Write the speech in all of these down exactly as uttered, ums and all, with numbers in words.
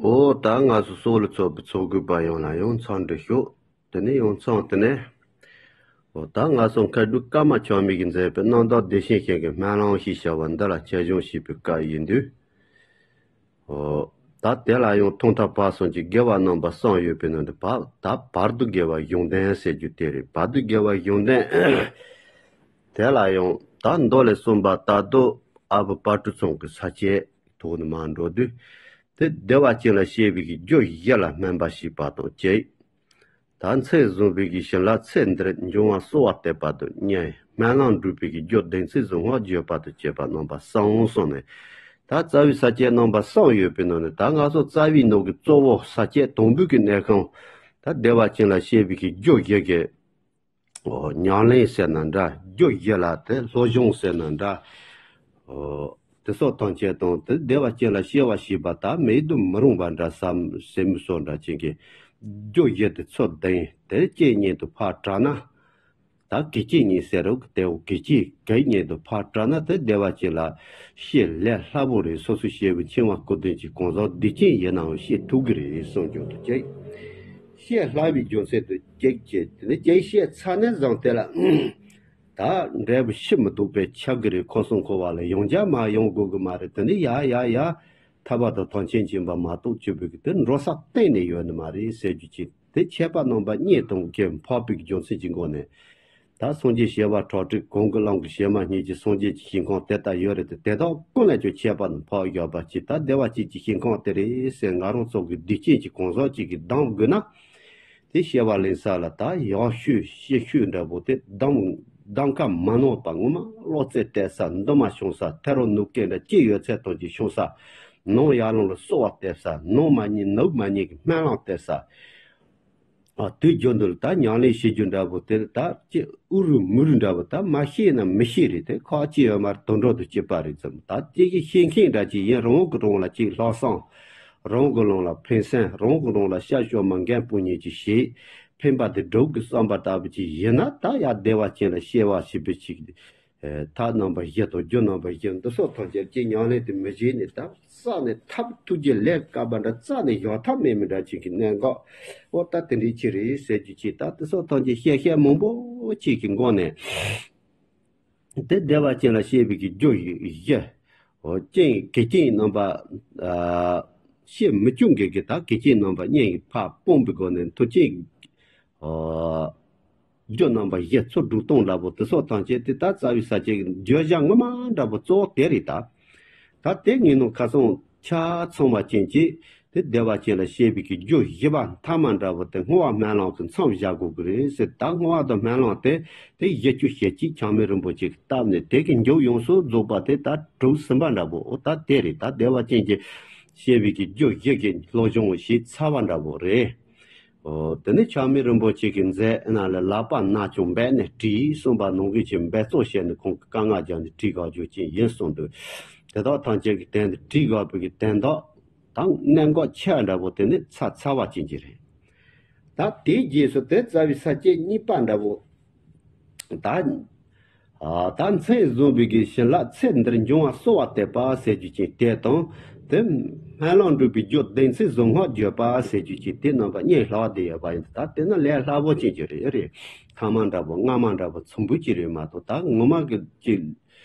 འོ་ད་ང་ཚོ་སོག་ལ་ཚོགས་པའི་ཚོགས་དགོས་པ་ཡོངས་ལ་ཡང་འཚམས་འདྲི་ཞུ། དེ་ནས་ཡང་འཚམས་དེ་ནས། འོ་ད་ང་ཚོ་མཁས་གྲུབ་ཀརྨ་ཆགས་མེད་ཀྱིས་མཛད་པའི་རྣམ་དག་བདེ་ཆེན་ཞིང་གི་སྨོན་ལམ་ཞེས་བྱ་བ་འདི་ལ་ཆེད་སྦྱོང་བྱེད་པའི་སྐབས་ཡིན་དུས། འོ། ད་དེ་ལ་ཡང་ཐོག་མཐའ་བར་གསུམ་གྱི་དགེ་བ་རྣམ་པ་གསུམ་ཡོད་པའི་ནང་དུ་བབ་ད་བར་དུ་དགེ་བ་གཞུང་ལྡན་ཟེར་རྒྱུ་དེ་རེད། བར་དུ་དགེ་བ་གཞུང་ལྡན། དེ་ལ་ཡང་ད་མདོ་ལས་གསུངས་པ་ལྟར་དུ་ཨ་བུ་དཔལ་སྤྲུལ་ཚང་གི་ས་སྐྱའི་ཐོག་ནས་མར་འགྲོ་དུས། དེ་བདེ་བ་ཅན་ལ་སྐྱེ་བའི་གི་རྒྱུ་བཞི་ལ་སྨོན་པ་བྱེད་པ་དང་གཅིག་ད་མཚན་བཟུང་བའི་གི་བྱིན་རླབས་ཚེ་འདིར་འབྱུང་བ་གསོལ་བ་འདེབས་པ་དང་གཉིས། སྨོན་ལམ་འགྲུབ་པའི་གི་རྒྱུ་བདེན་ཚིག་གཟུངས་སྔགས་བརྗོད་པ་དང་བཅས་པ་རྣམ་པ་གསུམ་གསུངས་ནས། ད་རྩ་བའི་ས་བཅད་རྣམ་པ་གསུམ་ཡོད་པའི་ནང་ནས་ད་ང་ཚོ་རྩ་བའི་ནང་གི་གཙོ་བོ་ས་བཅད་དང་པོའི་གི་གནས་ཁང་། ད་བདེ་བ་ཅན་ལ་སྐྱེ་བའི་གི་རྒྱུ་བཞི་གི་ཉམས་ལེན་ཟེར་ན་འདྲ། རྒྱུ་བཞི་ལ་དེ་སློབ་སྦྱོང་ཟེར་ན་འདྲ། དེ་སོགས་ཐམས་ཅད་དང་དེ་བདེ་བ་ཅན་ལ་སྐྱེ་བ་ཞེས་པ་ད་མེད་དུ་མི་རུང་བ་འདྲ་བསམ་སེམས་སོགས་འདྲ་ཅན་གྱི་རྒྱུ་བཞི་དེ་ཚུར་ལྡན་དེ་སྐྱེ་གཉེན་དུ་ཕར་བཀྲལ་ན། ད་དགེ་སྐྱེས་གཉེན་ཟེར་རོ་དེའོ་དགེ་སྐྱེས་དགེ་གཉེན་དུ་ཕར་བཀྲལ་ན་དེ་བདེ་བ་ཅན་ལ་སྐྱེ་ལས་སླ་པོ་རེད། སོ་སོ་སྐྱེ་བོ་འཆིང་བ་སྐུ་དོན་གྱི་གང་ཟག་སྡིག་ཅན་ཡིན་ནའང་སྐྱེ་ཐུབ་ཀྱི་རེད་གསུངས་རྒྱུ་དེ་སྐྱེ། སྐྱེ་སླ་བའི་རྒྱུ་མཚན་དུ་སྐྱེ་སྐྱེ་དེ་ནི་སྐྱེ་སྐྱེ་ཚ་ནས་བཟང་དེ་ལ། ད་འབྲས་བུ་ཤི་མི་ཐུབ་པའི་ཆགས་ཀྱི་རེད། ཁོ་སོང་ཁོ་བ་ལ་ཡང་བསྐྱར་མ་ཡོང་དགོས་ཀྱི་མ་རེད། དེ་ནི་ཡ་ཡ་ཡ། ཐར་པ་དང་ཐམས་ཅད་མཁྱེན་པ་མ་གཏོགས་སྐྱེ་བོའི་གི་དེ་འགྲོ་ས་གཏན་ནས་ཡོད་ནི་མ་རེད་ཟེར་རྒྱུ་ཅིག་དེ་འཆད་པ་རྣམ་པ་གཉིས་དང་གི་འཕགས་པའི་གི་རྒྱུ་མཚན་གྱི་སྒོ་ནས། ད་སངས་རྒྱས་བྱེ་བ་ཁྲག་ཁྲིག་གང་གི་ལམ་གྱི་བྱེ་མ་སྙེད་ཀྱི་སངས་རྒྱས་ཀྱི་ཞིང་ཁམས་དེ་ལྟར་ཡོད་རེད་དེ། དེ་དག་ཀུན་ལས་ཀྱང་ཁྱད་པར་དུ་འཕགས་ཡོད་པ་ཅིག་ད་བདེ་བ་ཅན་གྱི་ཞིང་ཁམས་དེ་རེད་ཟེར་ང་རང་ཚོ་གི་སྡིག་ཅན་གྱི་གང་ཟག་ཅིག་གིས་གདམས་དགོས་ན། དེ་བྱ་བ་ལེན་ས་ལ་ད་ཡག་ཤོས་ཤེད་ཤོས་འདྲ་པོ་དེ་གདམས་གདམས་ཁ་མ་ནོར་བ་ངོ་མ་བློ་རྩེ་གཏད་ས་འདུན་མ་བྱུང་ས་ཐེ་རོ་ནུ་སྐད་འདྲ་ཅི་ཡོད་ཚད་ཐམས་ཅད་བྱུང་ས། ནང་ཡར་ལངས་ལ་གསོལ་བ་འདེབས་ས། ནང་མ་ཉན་ནུབ་མ་ཉན་གྱི་སྨོན་ལམ་འདེབས་ས། ཨ་དུས་རྒྱུན་དུ་ད་ཉམས་ལེན་བྱེད་རྒྱུ་འདྲ་པོ་དེར་ད་ཅི་ཨུ་རུ་མུ་རུ་འདྲ་པོ་ད་མ་ཤེས་ན་མི་ཤེས་རེད་དེ། ཁག་ཅི་ཡོད་མར་དོན་འགྲོ་དུ་སྐྱེས་པ་རེད་ཙམ། ད་ཅི་གི་ཤེས་མཁན་འདྲ་ཅིག་ཡིན་རང་གི་རང་ལ་ཅིག་ལྷག་བསམ། རང་གི་རང་ལ་ཕན་སེམས། རང་གི་རང་ལ་ཤ་ཤོ་མ་འགན་སྤུ་ཉེ་ཅིག་བྱེད། ཕན་པ་དེ་སྒྲུབ་དགོས་བསམ་པ་ལྟ་བུ་ཅིག་ཡིན་ན་ད་ཡར་བདེ་བ་ཅན་ལ་སྐྱེ་བ་ཞེས་པའི་ཅིག་ཐབས་རྣམ་པ་བཞི་དང་རྒྱུ་རྣམ་པ་བཞི་འདི་སོགས་ཐམས་ཅད་ཀྱི་ཉམས་ལེན་དུ་མི་བྱེད་ནས་ད་རྩ་ནས་ཐབས་ཐུགས་རྗེ་ལས་དཀའ་བ་འདྲ་རྩ་ནས་གཞོག་ཐབས་མེད་མི་འདྲ་ཅིག་གི་གནད་འགག་འོ་ད་དེ་འདྲའི་ཆེ་རེད་ཟེར་རྒྱུ་ཅིག་ད་དེ་སོགས་ཐམས་ཅད་བཤད་བཤད་མང་པོ་ཅིག་གི་མགོ་ནས་དེ་བདེ་བ་ཅན་ལ་སྐྱེ་བའི་གི་རྒྱུ་བཞི། འོ་ཅན་གི་རྐྱེན་རྣམ་པ་ཨ་བཤད་མི་བཅུག་མཁན་གི་ད་གི་རྐྱེན་རྣམ་པ་གཉིས་ཀྱི་ཕར་སྤོང་བའི་སྒོ་ནས་མཐུ་རྐྱེན་ཨ་རྒྱུ་རྣམ་པ་བཞི་ཚུར་སྒྲུབ་སྟངས་འདྲ་པོ་དེ་སོགས་ཐམས་ཅད་དེ་ད་རྩ་བའི་ས་བཅད་ཀྱི་བརྗོད་བྱ་ངོ་མ་འདྲ་པོ་གཙོ་བོ་དེ་རེད་ད། ད་དེ་ཉིད་ནང་ཁ་སང་ཆ་ཚང་བ་ཅན་གྱིས་དེ་བདེ་བ་ཅན་ལ་སྐྱེ་བའི་གི་རྒྱུ་བཞི་པ་མཐའ་མ་འདྲ་པོ་དེ་བསྔོ་བ་སྨོན་ལམ་གྱི་མཚམས་བཞག་དགོས་ཀྱི་རེད་ཟེར། ད་བསྔོ་བ་དང་སྨོན་ལམ་དེ་དེ་བཞི་བཅུ་ཞེ་གཅིག་ཆགས་མེད་རིན་པོ་ཆེ་གིས་བཏབ་ནས་དེ་གི་མཇུག་ཡོངས་སུ་རྫོགས་པ་དེ་ད་གྲུབ་ཟིན་པ་འདྲ་པོ་འོ་ད་དེ་རེད། ད་བདེ་བ་ཅན་གྱི་སྐྱེ་བའི་གི་རྒྱུ་བཞི་གི་སློབ་སྦྱོང་བྱས་ཚར་བ་འདྲ་པོ་རེད། འོ་དེ་ནས་ཆགས་མེད་རིན་པོ་ཆེ་གིས་མཛད་ན་ལ་ལག་པ་ན་ཅུང་འབད་ནས་བྲིས་གསུངས་པ་ནང་བཞིན་གྱི་འབད་རྩོལ་བྱས་ནས་ཁོང་གིས་དཀའ་ངལ་སྦྱངས་ནས་བྲིས་དགོས་རྒྱུ་ཅན་ཡིན་གསུངས་འདུག་དེ་དག་ཐམས་ཅད་ཀྱི་དོན་དུ་བྲིས་དགོས་པའི་གི་དོན་དག་དང་གནད་འགག་ཆེ་བ་འདྲ་པོ་དེ་ནི་ཚར་ཚར་བ་ཅན་གྱི་རེད། ད་དེའི་རྗེས་སུ་དེ་རྩ་བའི་ས་བཅད་གཉིས་པ་འདྲ་པོ། ད་ཨ་ད་མཚན་བཟུང་བའི་གི་བྱིན་རླབས་ཚེ་འདིར་འབྱུང་བ་གསོལ་བ་འདེབས་པ་ཟེར་རྒྱུ་ཅན་དེ་དང་། དེ་སྨོན་ལམ་འགྲུབ་པའི་རྒྱུ་བདེན་ཚིག་གཟུངས་སྔགས་བརྗོད་པ་ཟེར་རྒྱུ་ཅན་དེ་རྣམ་པ་གཉིས་ལྷག་བསྡད་ཡོད་པ་ཡིན། ད་དེ་ནི་ལས་སླ་པོ་ཅན་གྱི་རེད་རེད། ཐ་མ་འདྲ་པོ་སྔ་མ་འདྲ་པོ་ཚོམ་བུ་ཅིག་རེད་མ་གཏོགས་ད་ངོ་མ་གི་ཅིག་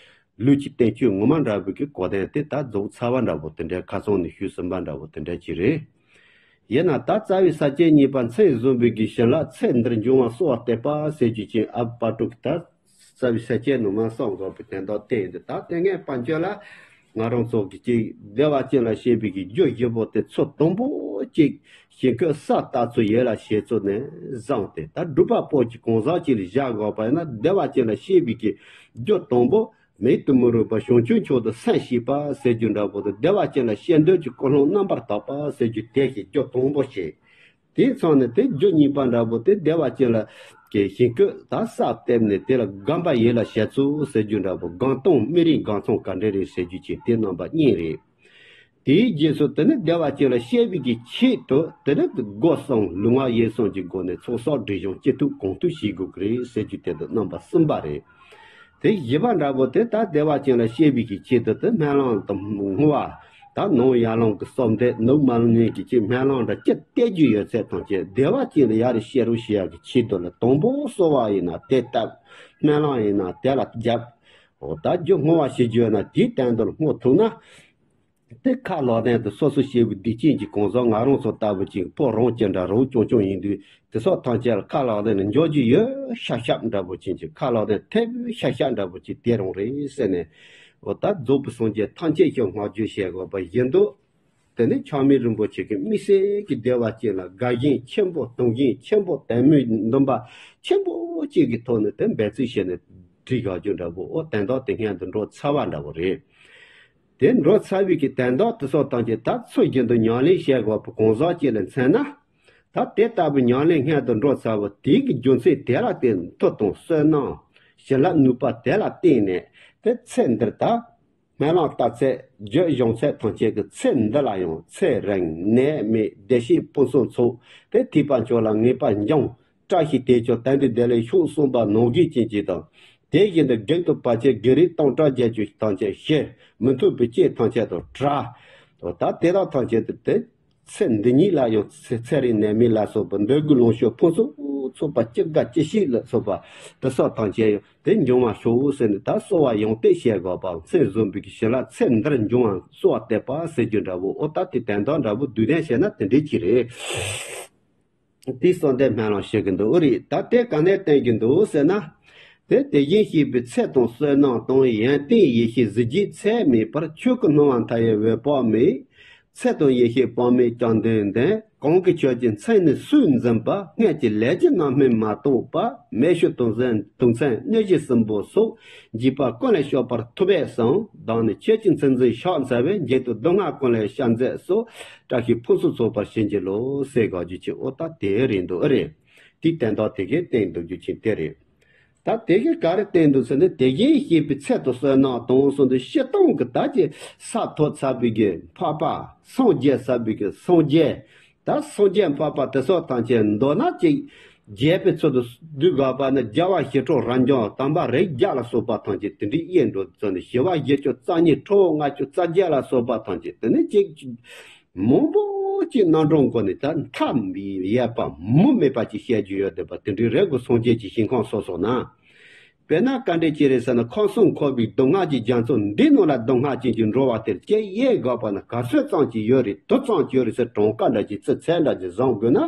ལུས་ཀྱི་བསྟན་བཅོས་ངོ་མ་འདྲ་པོ་གི་གོ་དོན་དེ་ད་རྫོགས་ཚར་བ་འདྲ་པོ་དེ་འདྲའི་ཁ་སང་ནས་ཞུས་ཟིན་པ་འདྲ་པོ་དེ་འདྲ་ཅིག་རེད། ཡིན་ན་ད་རྩ་བའི་ས་བཅད་གཉིས་པ་མཚན་བཟུང་བའི་གི་བྱིན་རླབས་ཚེ་འདིར་འབྱུང་བ་གསོལ་བ་འདེབས་པ་ཟེར་རྒྱུ་ཅན་ཨ་བུ་དཔལ་སྤྲུལ་གྱིས་ད་རྩ་བའི་ས་བཅད་ནང་མར་གསུངས་དགོས་པའི་དོན་དག་དེ་ཡིན་དུས་ད་དེ་སྔའི་བར་གྱི་ལ་ང་རང་ཚོ་གི་ཅིག་བདེ་བ་ཅན་ལ་སྐྱེ་བའི་གི་རྒྱུ་བཞི་པོ་དེ་ཚུར་དང་པོ་ཅིག་ཞིང་བཀོད་ས་ལྟ་ཚུལ་ཡིད་ལ་བྱེད་ཚུལ་ནས་བཟུང་སྟེ་ད་སྒྲུབ་པ་པོ་གི་གང་ཟག་ཅིག་ལ་བཞག་དགོས་པ་ཡིན་ན་བདེ་བ་ཅན་ལ་སྐྱེ་བའི་གི་རྒྱུ་དང་པོ། མེད་དུ་མི་རུང་བ་བྱང་ཆུབ་མཆོག་ཏུ་སེམས་བསྐྱེད་པ་ཟེར་རྒྱུ་འདྲ་པོ་དང་བདེ་བ་ཅན་ལ་སྐྱེ་འདོད་ཀྱི་ཀུན་སློང་རྣམ་པར་དག་པ་ཟེར་རྒྱུ་དེ་བཞིན་རྒྱུ་དང་པོ་བྱེད། དེ་ཚང་ནས་དེ་རྒྱུ་གཉིས་པ་འདྲ་པོ་དེ་བདེ་བ་ཅན་ལ་གི་ཞིང་བཀོད་ད་ས་བཏབ་ནས་དེ་ལ་སྒོམ་པ་ཡིད་ལ་བྱེད་ཚུལ་ཟེར་རྒྱུ་འདྲ་པོ་སྒོམ་སྟངས་སྨིན་རིམ་སྒོམ་སྟངས་ག་འདྲ་རེད་ཟེར་རྒྱུ་ཅན་དེ་རྣམ་པ་གཉིས་རེད། དེའི་རྗེས་སུ་དེ་ནི་བདེ་བ་ཅན་ལ་སྐྱེ་བའི་གི་ཆེད་དུ་དེ་ནི་སྒོ་གསུམ་ལུས་ངག་ཡིད་གསུམ་གྱི་སྒོ་ནས་ཚོགས་བསགས་སྒྲིབ་སྦྱང་ཅི་ཐུབ་གང་ཐུབ་བྱེད་དགོས་ཀྱི་རེད་ཟེར་རྒྱུ་དེ་དང་རྣམ་པ་གསུམ་པ་རེད། དེ་བཞི་པ་འདྲ་པོ་དེ་ད་བདེ་བ་ཅན་ལ་སྐྱེ་བའི་གི་ཆེད་དུ་དེ་སྨོན་ལམ་དང་བསྔོ་བ་ ད་ནང་ཡར་ལངས་ཀྱི་གསོལ་འདེབས་ནུབ་མར་ལངས་ཀྱི་ཅིག་སྨོན་ལམ་འདྲ་ཅི་བལྟས་རྒྱུ་ཡོད་ཚད་ཐམས་ཅད་བདེ་བ་ཅན་ལ་ཡར་ཤེས་རོགས་ཞུ་ཡག་གི་ཆེད་དུ་ལ། དང་པོ་གསོལ་བ་ཡིན་ན་དེ་ལྟ་བུ། སྨོན་ལམ་ཡིན་ན་དེ་ལ་རྒྱབ། འོ་ད་རྒྱུ་བསྔོ་བ་ཞུ་རྒྱུ་ཡོད་ན་དེའི་དོན་དུ་ལ་བསྔོ་ཐུབ་ན། དེ་ཁ་ལག་ལྡན་དུ་སོ་སོ་སྐྱེ་བོ་སྡིག་ཅན་གྱི་གང་ཟག་ང་རང་ཚོ་ལྟ་བུ་ཅིག་ཕོ་རང་ཅི་འདྲ་རོགས་ཅུང་ཅུང་ཡིན་དུས་དེ་སོགས་ཐམས་ཅད་ལ་ཁ་ལག་ལྡན་ལ་འཇོག་རྒྱུ་ཡོད་ཤག་ཤག་འདྲ་པོ་ཅན་གྱི་ཁ་ལག་ལྡན་ཐེབས་ཤག་ཤག་འདྲ་པོ་ཅིག་དེ་རང་རེད་ཟེར་ནས། འོ་ད་རྫོགས་པའི་སངས་རྒྱས་ཐམས་ཅད་ཀྱི་བསྔགས་བརྗོད་བྱེད་དགོས་པ་བཞིན་དུ། དེ་ནས་ཆགས་མེད་རིན་པོ་ཆེ་གི་དམིགས་བསལ་གྱི་བདེ་བ་ཅན་ལ་དགའ་ཞེན་ཆེན་པོ་གཏོང་ཞེན་ཆེན་པོ་དད་མོས་འདུན་པ་ཆེན་པོ་ཅན་གྱི་ཐོག་ནས་དེ་འབད་རྩོལ་བྱས་ནས་བྲིས་དགོས་རྒྱུ་འདྲ་པོ། འོ་དོན་དག་དེ་སྔོན་དུ་འགྲོ་ཚར་བ་འདྲ་པོ་རེད། དེ་འགྲོ་ཚར་བའི་གི་དོན་དག་དེ་སོགས་ཐམས་ཅད་ད་ཚུལ་བཞིན་དུ་ཉམས་ལེན་བྱེད་དགོས་པའི་གང་ཟག་ཅིག་ལ་མཚོན་ན། ད་དེ་ལྟ་བུའི་ཉམས་ལེན་སྔོན་དུ་འགྲོ་ཚར་བ་དེའི་གི་རྒྱུ་མཚན་དེ་ལ་བརྟེན་མཐུ་དང་བསོད་ནམས་བྱིན་རླབས་ནུས་པ་དེ་ལ་བརྟེན་ནས་དེ་ཚེ་འདིར་ད་སྨོན་ལམ་བཏབ་ཚད་རྒྱུད་བཞེངས་ཚད་ཐམས་ཅད་ཀྱི་ཚེ་འདི་ལ་ཡང་ཚེ་རིང་ནད་མེད་བདེ་གཤེགས་ཕུན་སུམ་ཚོགས་ཏེ་ཐེག་པ་མཆོག་ལ་ངེས་པར་འབྱུང་། བཀྲ་ཤིས་དེས་ཀྱང་དེང་འདིར་བདེ་ལེགས་ཤོག་གསུངས་པ་ནང་བཞིན་ཅན་གྱི་དང་། དེ་བཞིན་དུ་བགེགས་དང་བར་ཆད་བགེགས་རིགས་སྟོང་ཕྲག་བརྒྱད་ཅུ་ཐམས་ཅད་ཞི། མི་མཐུན་པའི་རྐྱེན་ཐམས་ཅད་དང་བྲལ། ད་དེ་དག་ཐམས་ཅད་དུ་དེ་ཚེ་འདི་ཉིད་ལ་ཡང་ཚེ་ཚེ་རིང་ནད་མེད་ལ་སོགས་པ་འདོད་དགུ་ལོངས་སྤྱོད་ཕུན་སུམ་ཚོགས་པ་སྐྱེ་རྒ་སྐྱེ་ཤི་ལ་སོགས་པ་དེ་སོགས་ཐམས་ཅད་ཡང་དེ་འབྱུང་བར་ཤོག་ཟེར་ནས་ད་གསོལ་བ་ཡང་དེ་བྱེད་དགོས་པའམ་ཚེ་བཟུང་བའི་གི་ཞིང་ལ་ཚེ་འདིར་འབྱུང་བར་གསོལ་བ་འདེབས་པ་ཟེར་རྒྱུ་འདྲ་པོ། འོ་ད་དེ་དོན་དག་འདྲ་པོ་བསྡུས་ལྡན་བྱས་ན་དེ་འདྲའི་ཅིག་རེད། དེའི་གསོལ་འདེབས་སྨོན་ལམ་ཞུ་གི་འདུག་རེད། ད་དེ་ག་ནས་བསྟན་གྱི་འདུག་ཟེར་ན། དེ་དེ་བཞིན་གཤེགས་པའི་ཚེ་དང་བསོད་ནམས་དང་། ཡོན་ཏན་ཡེ་ཤེས་གཟི་བརྗིད་ཚད་མེད་པར། ཆོས་སྐུ་སྣང་བ་མཐའ་ཡས་འོད་དཔག་མེད། ཚེ་དང་ཡེ་ཤེས་དཔག་མེད་ཀྱང་ལྡན་ལྡན། གང་གིས་ཁྱོད་ཀྱི་མཚན་ནི་སུས་འཛིན་པ། སྔོན་གྱི་ལས་ཀྱི་རྣམ་སྨིན་མ་དག་པ། མེ་ཤོག་དུང་ཟེར་དུང་ཚན་སྣོད་བཞི་གསུམ་པོ་སོགས། འཇིགས་པ་ཀུན་ལས་སྐྱོབ་པར་ཐུབ་པས་སམ། བདག་ནི་ཁྱེད་ཀྱི་མཚན་འཛིན་ཕྱག་འཚལ་བས། འཇིགས་དང་སྡུག་བསྔལ་ཀུན་ལས་སྐྱབས་མཛད་སོགས། བཀྲ་ཤིས་ཕུན་སུམ་ཚོགས་པར་བྱིན་གྱིས་རློབས་ཟེར་དགོས་རྒྱུ་ཅིག་འོ་ད་དེ་རེད་འདུག་ཨ་རེད། དེའི་དོན་དག་དེ་གའི་བསྟན་འདུག་རྒྱུ་ཅིག་དེ་རེད། ད་དེ་གའི་ག་རེ་བསྟན་འདུག་ཟེར་ན། དེ་བཞིན་གཤེགས་པའི་ཚེ་དང་བསོད་ནམས་དང་གསུངས་ཏེ་སྤྱིར་བཏང་གི་ད་ཅི་ས་ཐོབ་ཚར་བའི་གི་འཕགས་པ། སངས་རྒྱས་ཚར་བའི་གི་སངས་རྒྱས། ད་སངས་རྒྱས་འཕགས་པ་དེ་སོགས་ཐམས་ཅད་མདོར་ན་ཅིག་རྒྱས་པའི་ཚུལ་དུ་བསྡུས་དགོས་པ་ན། རྒྱལ་བ་ཞི་ཁྲོ་རབ་འབྱམས་དམ་པ་རིགས་བརྒྱ་ལ་སོགས་པ་ཐམས་ཅད་དེ་འདྲའི་དབྱེ་འགྲོ་ཚུལ་ནི། ཞི་བ་བཞི་བཅུ་རྩ་གཉིས། ཁྲོ་བོ་ལྔ་བཅུ་རྩ་བརྒྱད་ལ་སོགས་པ་ཐམས་ཅད་དེ་ནི་ཅིག་མང་པོ་ཅིག་རྣམ་གྲངས་སྒོ་ནས་ད་མཐའ་ཡས་པ་མུ་མེད་པ་ཅིག་བཤད་རྒྱུ་ཡོད་བསྡད་པ་དེ་འདྲའི་རེད་གོ། སངས་རྒྱས་ཀྱི་ཞིང་ཁམས་སོ་སོ་ན། དཔེར་ན་བཀའ་འདྲི་ཅི་རེད་ཟེར་ན། ཁམས་གསུམ་འཁོར་བའི་སྡུག་བསྔལ་གྱི་རྒྱ་མཚོ་འདི་ནང་ལ་སྡུག་བསྔལ་ཅན་གྱི་འགྲོ་བ་དེར་ཅི་དབྱེ་དགོས་པ་ན། ག་ཚོད་ཙམ་ཅིག་ཡོད་རེད། དུ་ཙམ་ཅིག་ཡོད་རེད་ཟེར་གྲངས་ཀ་འདྲ་ཅིག་རྩིས་ཚད་འདྲ་ཅིག་བཟུང་དགོས་ན།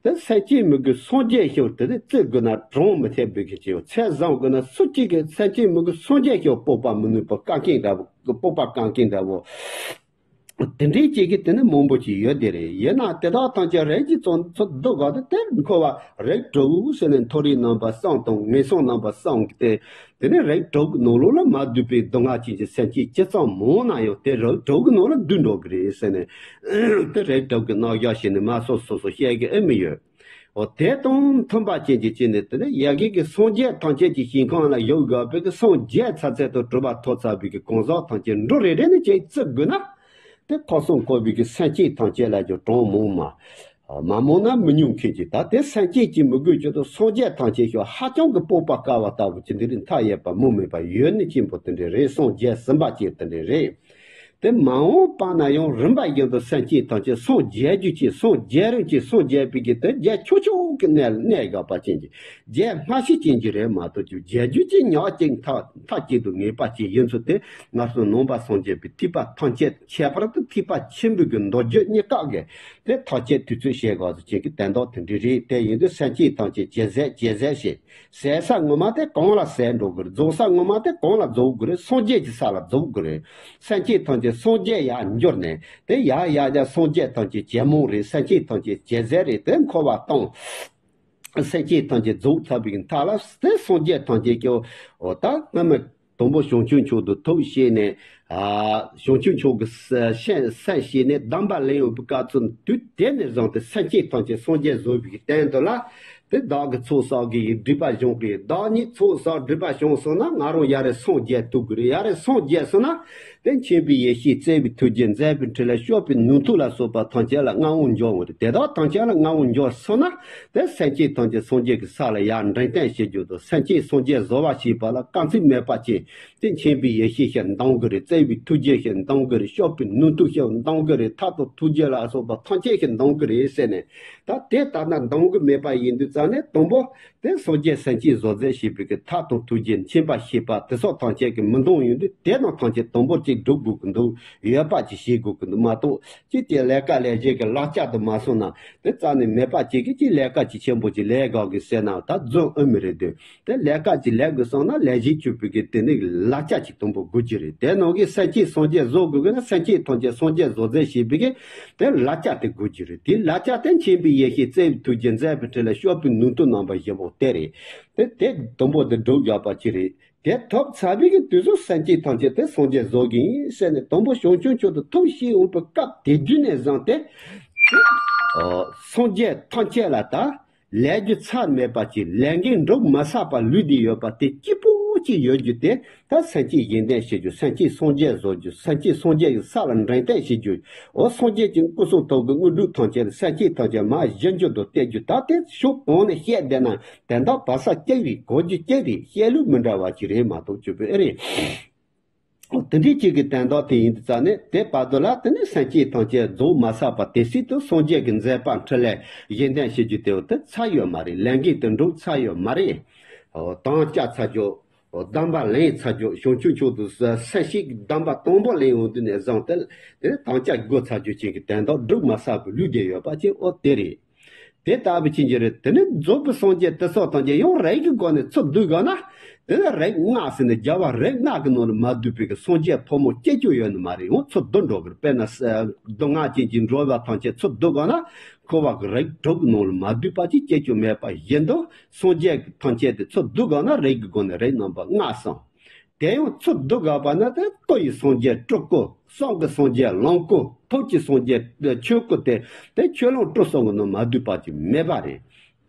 དེ་སེམས་ཅན་མི་དགེ་སངས་རྒྱས་ཤིག་དེ་ནི་བརྩི་དགོས་ན་གྲངས་མི་ཐེབས་པའི་གི་ཅིག་ཚད་བཟུང་དགོས་ན། སུ་གཅིག་གིས་སེམས་ཅན་མི་དགེ་སངས་རྒྱས་ཤིག་སྤོབས་པ་མི་ནུས་པ་བཀག་མཁན་འདྲ་བོ། སྤོབས་པ་བཀག་མཁན་འདྲ་བོ། དེ་འདྲའི་ཅིག་གི་དེ་ནི་མང་པོ་ཅིག་ཡོད་དེ་རེད། ཡིན་ན་དེ་དག་ཐམས་ཅད་རིགས་ཀྱི་ཚོགས་ཚོགས་སྡུད་དགོས་ཏེ། དེར་འཁོར་བ་རིགས་དྲུག་ཟེར་ནས་མཐོ་རིས་རྣམ་པ་གསུམ་དང་ངན་སོང་རྣམ་པ་གསུམ་གྱི་སྟེ། དེ་ནི་རིགས་དྲུག་གི་ནང་ལོགས་ལ་མ་འདུས་པའི་སྡུག་བསྔལ་ཅན་གྱི་སེམས་ཅན་ཇི་ཙམ་མང་ན་ཡང་དེ་རིགས་དྲུག་གི་ནང་ལ་འདུས་འགྲོ་གི་རེད་ཟེར་ནས། དེ་རིགས་དྲུག་གི་རྣམ་གཞག་བྱས་ནས་མ་སོ་སོ་སོ་བཤད་གི་ཨེ་མི་ཡོད། འོ་དེ་དང་མཐུན་པ་ཅན་གྱི་ཅིག་ནི་དེ་ནི་ཡ་གི་གི་སངས་རྒྱས་ཐམས་ཅད་ཀྱི་ཞིང་ཁམས་ལ་བཞུགས་དགོས་པའི་གི་སངས་རྒྱས་ཚར་ཚད་དང་གྲུབ་པ་ཐོབ་ཚར་བའི་གི་གང་ཟག་ཐམས་ཅད་འབྲུ་རེ་རེ་ནས་ཅིག་བརྩི་དགོས་ན། དེ་ཁམས་གསུམ་འཁོར་བའི་གི་སེམས་ཅན་ཐམས་ཅད་ལ་ཀྱང་གྲངས་མང་མ། མ་མང་ན་མི་ཉུང་མཁན་གྱི། ད་དེ་སེམས་ཅན་གྱི་མི་དགོས་ཀྱི་དང་སངས་རྒྱས་ཐམས་ཅད་ཤོག་ཧ་ཅང་གི་སྤོབས་པ་དཀའ་བ་ལྟ་བུ་ཅིག་འདི་རིགས་མཐའ་ཡས་པ་མུ་མེད་པ་ཡོད་ནི་ཅན་པོ་དེ་འདྲས་རེད། སངས་རྒྱས་ཟིན་པ་ཅིག་དེ་འདྲས་རེད། དེ་མ་འོངས་པ་ན་ཡང་རིམ་པ་བཞིན་དུ་སེམས་ཅན་ཐམས་ཅད་སངས་རྒྱས་རྒྱུ་ཅིག་སངས་རྒྱས་རིམ་གྱིས་སངས་རྒྱས་པའི་གི་དེ་རྒྱས་ཆོག་ཆོག་གི་གནས་ལ་གནས་དགོས་པ་ཅན་གྱི། རྒྱས་སྨྲ་ཤེས་ཅན་གྱི་རེད་མ་གཏོགས་ཀྱི་རྒྱས་རྒྱུ་ཅིག་ཉག་ཅིག་མཐའ་མཐའ་གཅིག་ཏུ་ངེས་པ་ཅིག་ཡིན་ཚུལ་དེ། སྔར་སོང་ནང་པ་སངས་རྒྱས་པའི་ཐེག་པ་ཐམས་ཅད་ཁྱད་པར་དུ་ཐེག་པ་ཆེན་པོའི་གི་མདོ་རྒྱུད་གཉིས་ཀ་གི་དེ་ཐག་བཅད་དུས་ཚོད་བཤད་དགོས་སུ་ཅན་གྱི་དོན་དག་དེ་འདྲ་རེད། དེ་ཡིན་དུས་སེམས་ཅན་ཐམས་ཅད་ཇེ་ཟད་ཇེ་ཟད་བྱེད། ཟད་ས་ངོ་མ་དེ་གང་ལ་ཟད་འགྲོ་གི་རེད། རྫོགས་ས་ངོ་མ་དེ་གང་ལ་རྫོགས་དགོས་རེད། སངས་རྒྱས་ཀྱི་ས་ལ་རྫོགས་དགོས་རེད། སེམས་ཅན་ཐམས་ཅད་སངས་རྒྱས་ཡར་འགྱུར་ནས་དེ་ཡར་ཡར་ཡར་སངས་རྒྱས་ཐམས་ཅད་ཇེ་མང་རེད། སེམས་ཅན་ཐམས་ཅད་ཇེ་ཟད་རེད། དེ་འཁོར་བ་སྟོངས། སེམས་ཅན་ཐམས་ཅད་རྫོགས་ཚར་བའི་མཐའ་ལ་དེ་སངས་རྒྱས་ཐམས་ཅད་ཀྱང་འོ་ད་སྔ་མ་དང་པོ་བྱང་ཆུབ་མཆོག་ཏུ་ཐུགས་བསྐྱེད་ནས། ཨ་བྱང་ཆུབ་མཆོག་གི་སེམས་སེམས་བསྐྱེད་ནས་གདམས་པ་ལེན་འོས་པའི་སྐབས་སུ་དུས་དེ་ནས་བཟུང་སྟེ་སེམས་ཅན་ཐམས་ཅད་སངས་རྒྱས་བཟོ་བའི་སྟེང་དུ་ལ། དེ་བདག་གིས་ཚོགས་བསགས་ཀྱི་ཡི་སྒྲིབ་པ་སྦྱོང་གི། བདག་ཉིད་ཚོགས་བསགས་སྒྲིབ་པ་སྦྱོང་སོང་ན་ང་རང་ཡར་རེ་སངས་རྒྱས་ཐུབ་ཀྱི་རེད། ཡར་རེ་སངས་རྒྱས་སོང་ན། དེ་མཁྱེན་པའི་ཡེ་ཤེས་བརྩེ་བའི་ཐུགས་རྗེ་མཛད་པའི་འཕྲིན་ལས་སྤྱོད་པའི་ནུས་མཐུ་ལ་སོགས་པ་ཐམས་ཅད་ལ་མངའ་དབང་འབྱུང་བ་རེད། དེ་དག་ཐམས་ཅད་ལ་མངའ་དབང་འབྱུང་སོང་ན། དེ་སེམས་ཅན་ཐམས་ཅད་སངས་རྒྱས་ཀྱི་ས་ལ་ཡར་འདྲེན་སྟངས་བྱེད་རྒྱུ་དང་། སེམས་ཅན་སངས་རྒྱས་བཟོ་བ་ཞེས་པ་ལ་དཀའ་ཚེགས་མེད་པ་ཅན། དེ་མཁྱེན་པའི་ཡེ་ཤེས་ཤིག་འདོན་གྱི་རེད། བརྩེ་བའི་ཐུགས་རྗེ་ཞིག་འདོན་གྱི་རེད། སྤྱོད་པའི་ནུས་མཐུ་ཞིག་འདོན་གྱི་རེད། ཐབས་དང་ཐུགས་རྗེ་ལ་སོགས་པ་ཐམས་ཅད་ཞིག་འདོན་གྱི་རེད་ཟེར་ནས། ད་དེ་ལྟ་ན་འདོན་གྱི་མེད་པ་ཡིན་དུས་ཙང་ནས་དང་པོ། དེ་སངས་རྒྱས་སེམས་ཅན་བཟོ་མཛད་ཞེས་པའི་གི་ཐབས་དང་ཐུགས་རྗེ་མཁྱེན་པ་ཤེས་པ་དེ་སོགས་ཐམས་ཅད་ཀྱིས་མི་འདང་ཡོང་དུས། དེ་རྣམས་ཐམས་ཅད་དང་པོ་གཅིག་སྒྲུབ་དགོས་ཀྱི་འདུག་ཡོད་པ་ཅིག་བྱེད་དགོས་ཀྱི་འདུག་མ་གཏོགས། ཅིག་དེ་ལས་ཀ་ལས་བྱེད་ཀྱི་ལག་ཆ་དུ་མ་སོང་ན། དེ་རྩ་ནས་མེད་པ་ཅིག་གིས་ཅིག་ལས་ཀ་ཅིག་ཆེན་པོ་ཅིག་ལས་དགོས་ཀྱི་ཟེར་ན་ད་རྫུན་ཨེ་མི་རེད་དེ། དེ་ལས་ཀ་ཅིག་ལས་དགོས་སོང་ན། ལས་བྱེད་བཅུག་པའི་གི་དེ་ནི་ལག་ཆ་ཅིག་དང་པོ་དགོས་ཀྱི་རེད། དེ་ནང་གི་སེམས་ཅན་སངས་རྒྱས་བཟོ་དགོས་ཀྱི་ན། སེམས་ཅན་ཐམས་ཅད་སངས་རྒྱས་བཟོ་མཛད་ཞེས་པའི་གི་དེ་ལག་ཆ་དེ་དགོས་ཀྱི་རེད། དེ་ལག་ཆ་དེ་མཁྱེན་པའི་ཡེ་ཤེས་བརྩེ་བའི་ཐུགས་རྗེ་མཛད་པའི་འཕྲིན་ལས་སྤྱོད་པའི་ནུས་མཐུ་རྣམ་པ་བཞི་པོ་དེ་རེད། དེ་དེ་དང་པོ་དེ་སྒྲུབ་དགོས་པ་ཅིག་རེད། དེ་ཐོབ་ཚར་བའི་གི་དུས་སུ་སེམས་ཅན་ཐམས་ཅད་དེ་སངས་རྒྱས་བཟོ་གི་ཡིན་ཟེར་ནས་དང་པོ་བྱང་ཆུབ་མཆོག་ཏུ་ཐུགས་བསྐྱེད་འོང་པའི་སྐབས་དེ་དུས་ནས་བཟུང་སྟེ། ཨོ། སངས་རྒྱས་ཐམས་ཅད་ལ་ད་ལས་རྒྱུ་ཚར་མེད་པ་ཅིག་ལས་འགན་འགྲུབ་མ་ཚར་བར་ལུས་བསྡད་ཡོད་པ་དེ་གཅིག་པོ་གཅིག་ཡོད་རྒྱུ་དེ། ད་སེམས་ཅན་གཞན་དོན་བྱེད་རྒྱུ། སེམས་ཅན་སངས་རྒྱས་བཟོ་རྒྱུ། སེམས་ཅན་སངས་རྒྱས་ཀྱི་ས་ལ་འདྲེན་སྟངས་བྱེད་རྒྱུ། འོ། སངས་རྒྱས་ཀྱི་སྐུ་གསུང་ཐུགས་ཀྱི་དངོས་གྲུབ་ཐམས་ཅད་ལ་སེམས་ཅན་ཐམས་ཅད་མར་སྦྱིན་རྒྱུ་དང་སྟེར་རྒྱུ། ད་དེ་ཕྱོགས་གང་ནས་བཤད་བསྡད་ན། དེ་འདྲ་བར་ས་གཅིག་རེད། གོ་རྒྱུ་གཅིག་རེད། བཤད་ལུགས་མི་འདྲ་བ་ཅིག་རེད་མ་གཏོགས་ཅིག་པོ་ཨེ་རེད། དེ་འདྲའི་ཅིག་གི་དོན་དག་དེ་ཡིན་དུས་ཙང་ནས། དེ་བར་དུ་ལ་དེ་ནས་སེམས་ཅན་ཐམས་ཅད་རྫོགས་མ་ཚར་བ་དེ་སྲིད་དུ་སངས་རྒྱས་ཀྱི་མཛད་པ་འཕྲིན་ལས་གཞན་དོན་བྱེད་རྒྱུ་དེ་བོ་དེ་ཚར་ཡོད་མ་རེད། ལས་འགན་དེ་འགྲུབ་ཚར་ཡོད་མ་རེད། འོ། དམ་བཅའ་ཚར་རྒྱུ། འོ། གདམས་པ་ལེན་ཚར་རྒྱུ། བྱང་ཆུབ་མཆོག་ཏུ་སེམས་བསྐྱེད་གདམས་པ་དང་པོ་ལེན་ཡོང་དུས་ནས་བཟུང་སྟེ། དེ་ནས་དམ་བཅའ་བགོ་ཚར་རྒྱུ་ཅན་གྱི་དོན་དག་འགྲུབ་མ་ཚར་བར་ལུས་བསྡད་ཡོད་པ་ཅིག་འོ་དེ་རེད། དེ་ལྟ་བུ་ཅན་གྱི་རེད། དེ་ནི་རྫོགས་པའི་སངས་རྒྱས་དེ་སོགས་ཐམས་ཅད་ཡང་རིགས་ཀྱི་སྒོ་ནས་ཚུར་བསྡུ་དགོས་ན། དེ་ནི་རིགས་ལྔ་ཟེར་ནས་རྒྱལ་བ་རིགས་ལྔ་གི་ནང་ལ་མ་བསྡུས་པའི་གི་སངས་རྒྱས་ཕོ་མོ་སྐྱེ་རྒྱུ་ཡོད་ནི་མ་རེད། ཡང་ཚུར་བསྡུ་འགྲོ་གི་རེད། དཔེར་ན། སྡུག་བསྔལ་ཅན་གྱི་འགྲོ་བ་ཐམས་ཅད་ཚུར་བསྡུ་དགོས་ན། འཁོར་བ་གི་རིགས་དྲུག་གི་ནང་ལ་མ་བསྡུས་པ་ཅིག་སྐྱེ་རྒྱུ་མེད་པ་བཞིན་དུ། སངས་རྒྱས་ཐམས་ཅད་དེ་ཚུར་བསྡུ་དགོས་ན། རིགས་ཀྱི་སྒོ་ནས་རིགས་རྣམ་པ་ལྔ་གསུངས། དེ་ཡང་ཚུར་བསྡུ་དགོས་པ་ན། དེ་སྐུ་ཡི་སངས་རྒྱས་སྤྲུལ་སྐུ། གསུང་གི་སངས་རྒྱས་ལོངས་སྐུ། ཐུགས་ཀྱི་སངས་རྒྱས་ཆོས་སྐུ་སྟེ། དེ་ཆོས་ལོངས་སྤྲུལ་གསུམ་གྱི་ནང་མ་བསྡུས་པ་ཅིག་མེད་པ་རེད།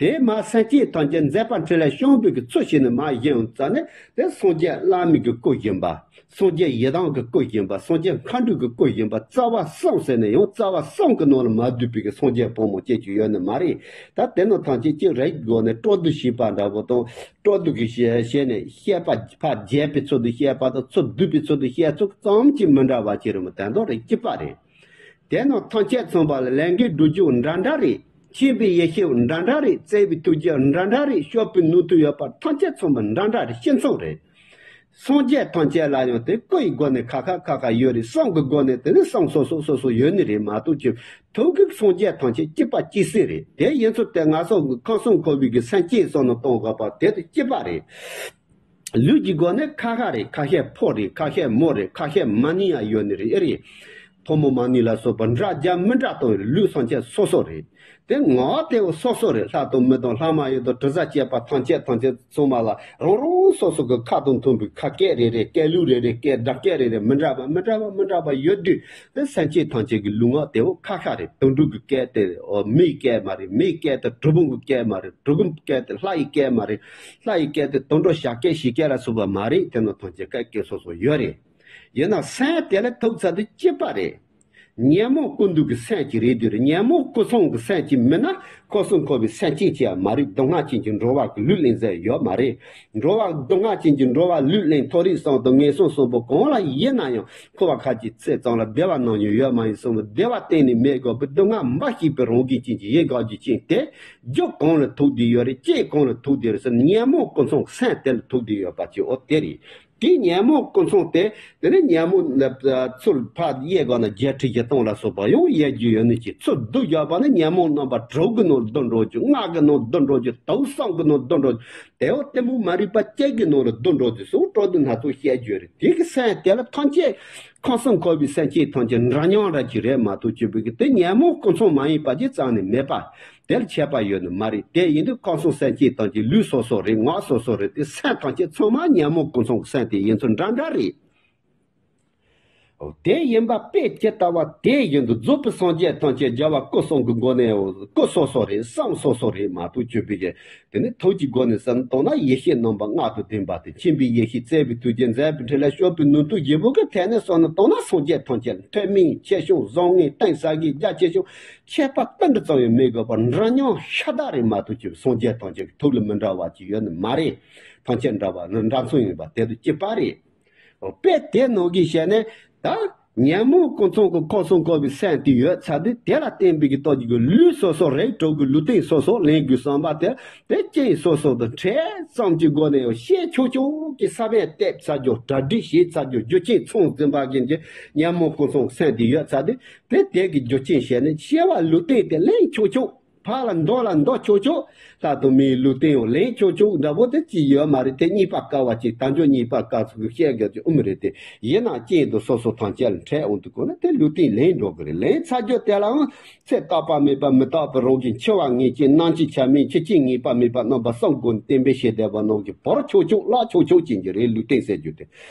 དེ་མ་སེམས་ཅན་ཐམས་ཅད་མཛད་པ་འཕྲིན་ལས་བྱང་བུ་གི་ཚུལ་བྱས་ནས་མ་བཞེངས་ཙང་ནས། དེ་སངས་རྒྱས་བླ་མེད་ཀྱི་སྐུ་བཞིན་པ། སངས་རྒྱས་ཡི་དམ་གྱི་སྐུ་བཞིན་པ། སངས་རྒྱས་མཁའ་འགྲོ་གི་སྐུ་བཞིན་པ། རྩ་བ་གསུམ་ཟེར་ནས་ཡང་རྩ་བ་གསུམ་གྱི་ནང་ལ་མ་བསྡུས་པའི་གི་སངས་རྒྱས་ཕོ་མོ་སྐྱེ་རྒྱུ་ཡོད་ནི་མ་རེད། ད་དེ་ནི་ཐམས་ཅད་ཀྱི་རིགས་སྒོ་ནས་སྤྲོ་བསྡུ་བྱས་པ་འདྲ་བོ་དང་། སྤྲོ་བསྡུ་གི་བྱས་བྱས་ནས་བཤད་པ་ཕར་རྒྱས་པའི་ཚུལ་དུ་བཤད་པ་དང་། ཚུར་བསྡུས་པའི་ཚུལ་དུ་བཤད་ཚུལ་ཙམ་གྱིས་མི་འདྲ་བ་ཅིག་རེད་མོད། དོན་དག་རིགས་གཅིག་པ་རེད། དེ་རྣམས་ཐམས་ཅད་ཚང་པ་ལ་ལས་འགན་སྒྲུབ་རྒྱུ་འདྲ་འདྲ་རེད། མཁྱེན་པའི་ཡེ་ཤེས་འདྲ་འདྲ་རེད། བརྩེ་བའི་ཐུགས་རྗེ་འདྲ་འདྲ་རེད། སྤྱོད་པའི་ནུས་མཐུ་ཡོད་པ་ཐམས་ཅད་ཚང་པ་འདྲ་འདྲ་རེད། གཅིག་མཚུངས་རེད། སངས་རྒྱས་ཐམས་ཅད་ལ་ཡང་དེ་སྐུ་ཡི་སྒོ་ནས་ཁ་ཁ་ཁ་ཁ་ཡོད་རེད། གསུང་གི་སྒོ་ནས་དེ་ནི་གསུང་སོ་སོ་སོ་སོ་ཡོད་ནི་རེད་མ་གཏོགས་ཀྱི། ཐུགས་ཀྱི་སངས་རྒྱས་ཐམས་ཅད་གཅིག་པ་གཅིག་སྲིད་རེད། དེ་ཡིན་ཚུལ་དེ་ང་ཚོ་ཁམས་གསུམ་འཁོར་བའི་གི་སེམས་ཅན་བསམ་བློ་གཏོང་དགོས་པ་དེ་དེ་གཅིག་པ་རེད། ལུས་ཀྱི་སྒོ་ནས་ཁ་ཁ་རེད། ཁ་ཤས་ཕོ་རེད། ཁ་ཤས་མོ་རེད། ཁ་ཤས་མ་ནི་ཡང་ཡོད་ནི་རེད། ཨེ་རེད། ཕོ་མོ་མ་ནི་ལ་སོགས་པ་འདྲ་རྒྱ་མི་འདྲ་གཏོང་རེད། ལུས་སངས་རྒྱས་སོ་སོ་རེད། དེ་ངག་དེ་སོ་སོ་རེད། ལྷ་དང་མི་དང་ལྷ་མ་ཡིན་དང་དྲི་ཟ་བཅས་པ་ཐམས་ཅད་ཐམས་ཅད་ཚང་མ་ལ་རང་རང་སོ་སོ་གི་ཁ་དང་མཐུན་པའི་ཁ་སྐད་རེ་རེ། སྐད་ལུགས་རེ་རེ། སྐད་སྒྲ་སྐད་རེ་རེ། མི་འདྲ་བ་མི་འདྲ་བ་མི་འདྲ་བ་ཡོད་དུས། དེ་སེམས་ཅན་ཐམས་ཅད་ཀྱི་ལུས་ངག་དེ་ཁ་ཁ་རེད། དུད་འགྲོ་གི་སྐད་དེ་མིའི་སྐད་མ་རེད། མིའི་སྐད་དེ་གྲུལ་བུམ་གི་སྐད་མ་རེད། གྲུལ་བུམ་གི་སྐད་དེ་ལྷ་ཡི་སྐད་མ་རེད། ལྷ་ཡི་སྐད་དེ་དུད་འགྲོ་བྱ་སྐད་བྱི་སྐད་ལ་སོགས་པ་མ་རེད། དེ་རྣམས་ཐམས་ཅད་སྐད་སྐད་སོ་སོ་ཡོད་རེད། ཡིན་ན་སེམས་དེ་ལ་ཐུག་ཚར་དུས་གཅིག་པ་རེད། ཉོན་མོངས་ཀུན་འདུས་ཀྱི་སེམས་ཀྱི་རེད་དུས་རེད། ཉོན་མོངས་ཀུན་ཚང་གི་སེམས་ཀྱི་མིན་ན་ཁམས་གསུམ་འཁོར་བའི་སེམས་ཅན་ཅིག་ཡང་མ་རེད། སྡུག་བསྔལ་ཅན་གྱི་འགྲོ་བ་གི་ལུས་ལེན་ས་ཡོད་མ་རེད། འགྲོ་བ་སྡུག་བསྔལ་ཅན་གྱི་འགྲོ་བ་ལུས་ལེན་མཐོ་རིས་གསུམ་དང་ངན་སོང་གསུམ་པོ་གང་ལ་ཡིན་ན་ཡང་འཁོར་བ་ཁ་ཅིག་ཚེ་ཙམ་ལ་བདེ་བ་སྣང་རྒྱུ་ཡོད་མ་ཡིན་གསུངས་པ། བདེ་བ་གཏན་ནས་མེད་དགོས་པའི་སྡུག་བསྔལ་འབའ་ཞིག་པའི་རང་བཞིན་ཅན་གྱི་ཡིད་དགའ་རྒྱུ་ཅན་དེ། རྒྱུ་གང་ལ་ཐུག་བསྡད་ཡོད་རེད། རྐྱེན་གང་ལ་ཐུག་བསྡད་རེད་ཟེར་ན། ཉོན་མོངས་ཀུན་ཚང་གི་སེམས་དེ་ལ་ཐུག་བསྡད་ཡོད་པ་ཅིག་འོ་དེ་རེད། དེ་ཉོན་མོངས་ཀུན་ཚང་དེ། དེ་ནི་ཉོན་མོངས་ཚུར་ཕར་དབྱེ་དགོས་ན་བརྒྱད་ཁྲི་བཞི་སྟོང་ལ་སོགས་པ་ཡང་དབྱེ་རྒྱུ་ཡོད་ནི་ཅིག་ཚུར་བསྡུ་བཞག་པ་ནི་ཉོན་མོངས་རྣམ་པ་དྲུག་གི་ནང་བསྡུ་འགྲོ་རྒྱུ། ལྔ་གི་ནང་བསྡུ་འགྲོ་རྒྱུ། དུག་གསུམ་གི་ནང་བསྡུ་འགྲོ་རྒྱུ། དེ་འོ་གཏི་མུག་མ་རིག་པ་བཅས་ཀྱི་ནང་ལ་བསྡུ་འགྲོ་རྒྱུ་སོགས་སྤྲོ་བསྡུ་སྣ་ཚོགས་བཤད་རྒྱུ་རེད། དེ་གི་སེམས་དེ་ལ་ཐམས་ཅད་ཁམས་གསུམ་འཁོར་བའི་སེམས་ཅན་ཐམས་ཅད་འདྲ་མཉམ་ར་ཅིག་རེད་མ་གཏོགས་ཅིག་པའི་གི་དེ་ཉོན་མོངས་ཀུན་ཚང་མ་ཡིན་པ་ཅིག་རྩ་ནས་མེད་པ། དེར་ཁྱད་པར་ཡོད་ནི་མ་རེད། དེ་ཡིན་དུས་ཁམས་གསུམ་སེམས་ཅན་ཐམས་ཅད་ལུས་སོ་སོ་རེད། ངག་སོ་སོ་རེད། དེ་སེམས་ཐམས་ཅད་ཚང་མ་ཉོན་མོངས་ཀུན་ཚང་གི་སེམས་དེ་ཡིན་ཚུལ་འདྲ་འདྲ་རེད། དེ་ཡིན་པ་དཔེ་ཇི་ལྟ་བ་དེ་བཞིན་དུ་རྫོགས་པའི་སངས་རྒྱས་ཐམས་ཅད་རྒྱལ་བ་སྐུ་གསུམ་གྱི་སྒོ་ནས་སྐུ་སོ་སོ་རེད། བསམ་སོ་སོ་རེད་མ་གཏོགས་བརྗོད་པའི་གི་དེ་ནི་ཐུགས་ཀྱི་སྒོ་ནས་བསམ་བཏང་ན། ཡེ་ཤེས་རྣམ་པ་ལྔ་དང་ལྡན་པ་དེ་མཁྱེན་པའི་ཡེ་ཤེས། བརྩེ་བའི་ཐུགས་རྗེ། མཛད་པའི་འཕྲིན་ལས། སྤྱོད་པའི་ནུས་མཐུ་བཞི་པོ་གི་ཐད་ནས་བསམ་བཏང་ན། སངས་རྒྱས་ཐམས་ཅད་ལ་ཐུན་མིན་ཆེ་ཆུང་བཟང་ངན་གཏིང་ཟབ་གི་རྒྱ་ཆེ་ཆུང་ཁྱད་པར་ཏིལ་འབྲུ་ཙམ་ཡང་མེད་དགོས་པར་འདྲ་མཉམ་ཤ་སྟག་རེད་མ་གཏོགས་ཅིག་སངས་རྒྱས་ཐམས་ཅད་ཀྱི་ཐུགས་ལ་མི་འདྲ་བ་ཅིག་ཡོད་ནི་མ་རེད། ཐམས་ཅད་འདྲ་བ་ནི་འདྲ་མཚུངས་ཡིན་པ་དེ་དང་གཅིག་པ་རེད། དཔེ་དེ་ནང་གི་བཤད་ནས་ད་ཉོན་མོངས་ཀུན་ཚང་གི་ཁམས་གསུམ་འཁོར་བའི་སེམས་དེ་ཡོད་ཚར་དུས། དེ་ལ་བརྟེན་པའི་གི་སྟོབས་ཀྱིས་ལུས་སོ་སོ་རིགས་དྲུག་གི་ལུས་རྟེན་སོ་སོ་ལེན་དགོས་བསམ་པ་དེ། དེ་རྐྱེན་སོ་སོ་དང་འཕྲད་ཙམ་གྱི་སྒོ་ནས་ཡང་ཤེས་ཆོག་ཆོག་གི་ས་བོན་གཏད་ཚར་རྒྱུ། གྲ་སྒྲིག་བྱས་ཚར་རྒྱུ། རྒྱུ་རྐྱེན་ཚང་འཛིན་པ་གི་ཉོན་མོངས་ཀུན་ཚང་སེམས་དེ་ཡོད་ཚར་དུས། དེ་དེ་གི་རྒྱུ་རྐྱེན་བྱས་ནས་སྐྱེ་བ་ལུས་རྟེན་དེ་ལེན་ཆོག་ཆོག་ཕར་ལ་འདོར་ལ་འདོར་ཆོག་ཆོག་ལྷ་དང་མིའི་ལུས་རྟེན་ཡང་ལེན་ཆོག་ཆོག་འདྲ་པོ་དེ་ཅི་ཡོད་མ་རེད། དེ་གཉིས་པ་དཀའ་བ་ཅིག་དལ་འབྱོར་གཉིས་པ་དཀའ་ཚུལ་གྱི་བཤད་དགོས་ཀྱི་ཨུ་མི་རེད་དེ། ཡིན་ན་རྐྱེན་དང་སོ་སོ་ཐམས་ཅད་ལ་འཕྲད་འོང་དུས་གོ་ན། དེ་ལུས་རྟེན་ལེན་འགྲོ་གི་རེད། ལེན་ཚར་རྒྱུ་དེ་ལའང་ཚེ་རྟག་པ་མེད་པ། མི་རྟག་པའི་རང་བཞིན། འཆི་བ་ངེས་ཅན། སྣང་བྱེད་ཆ་མེད། འཆི་རྐྱེན་ངེས་པ་མེད་པ་རྣམ་པ་གསུམ་སྒོ་ནས་བསྟན་པའི་ཞེས་བསྡད་པ་རྣམས་ཀྱི་བོར་ཆོག་ཆོག་བརླག་ཆོག་ཆོག་བྱེད་རྒྱུ་རེད། ལུས་རྟེན་ཟེར་རྒྱུ་དེ།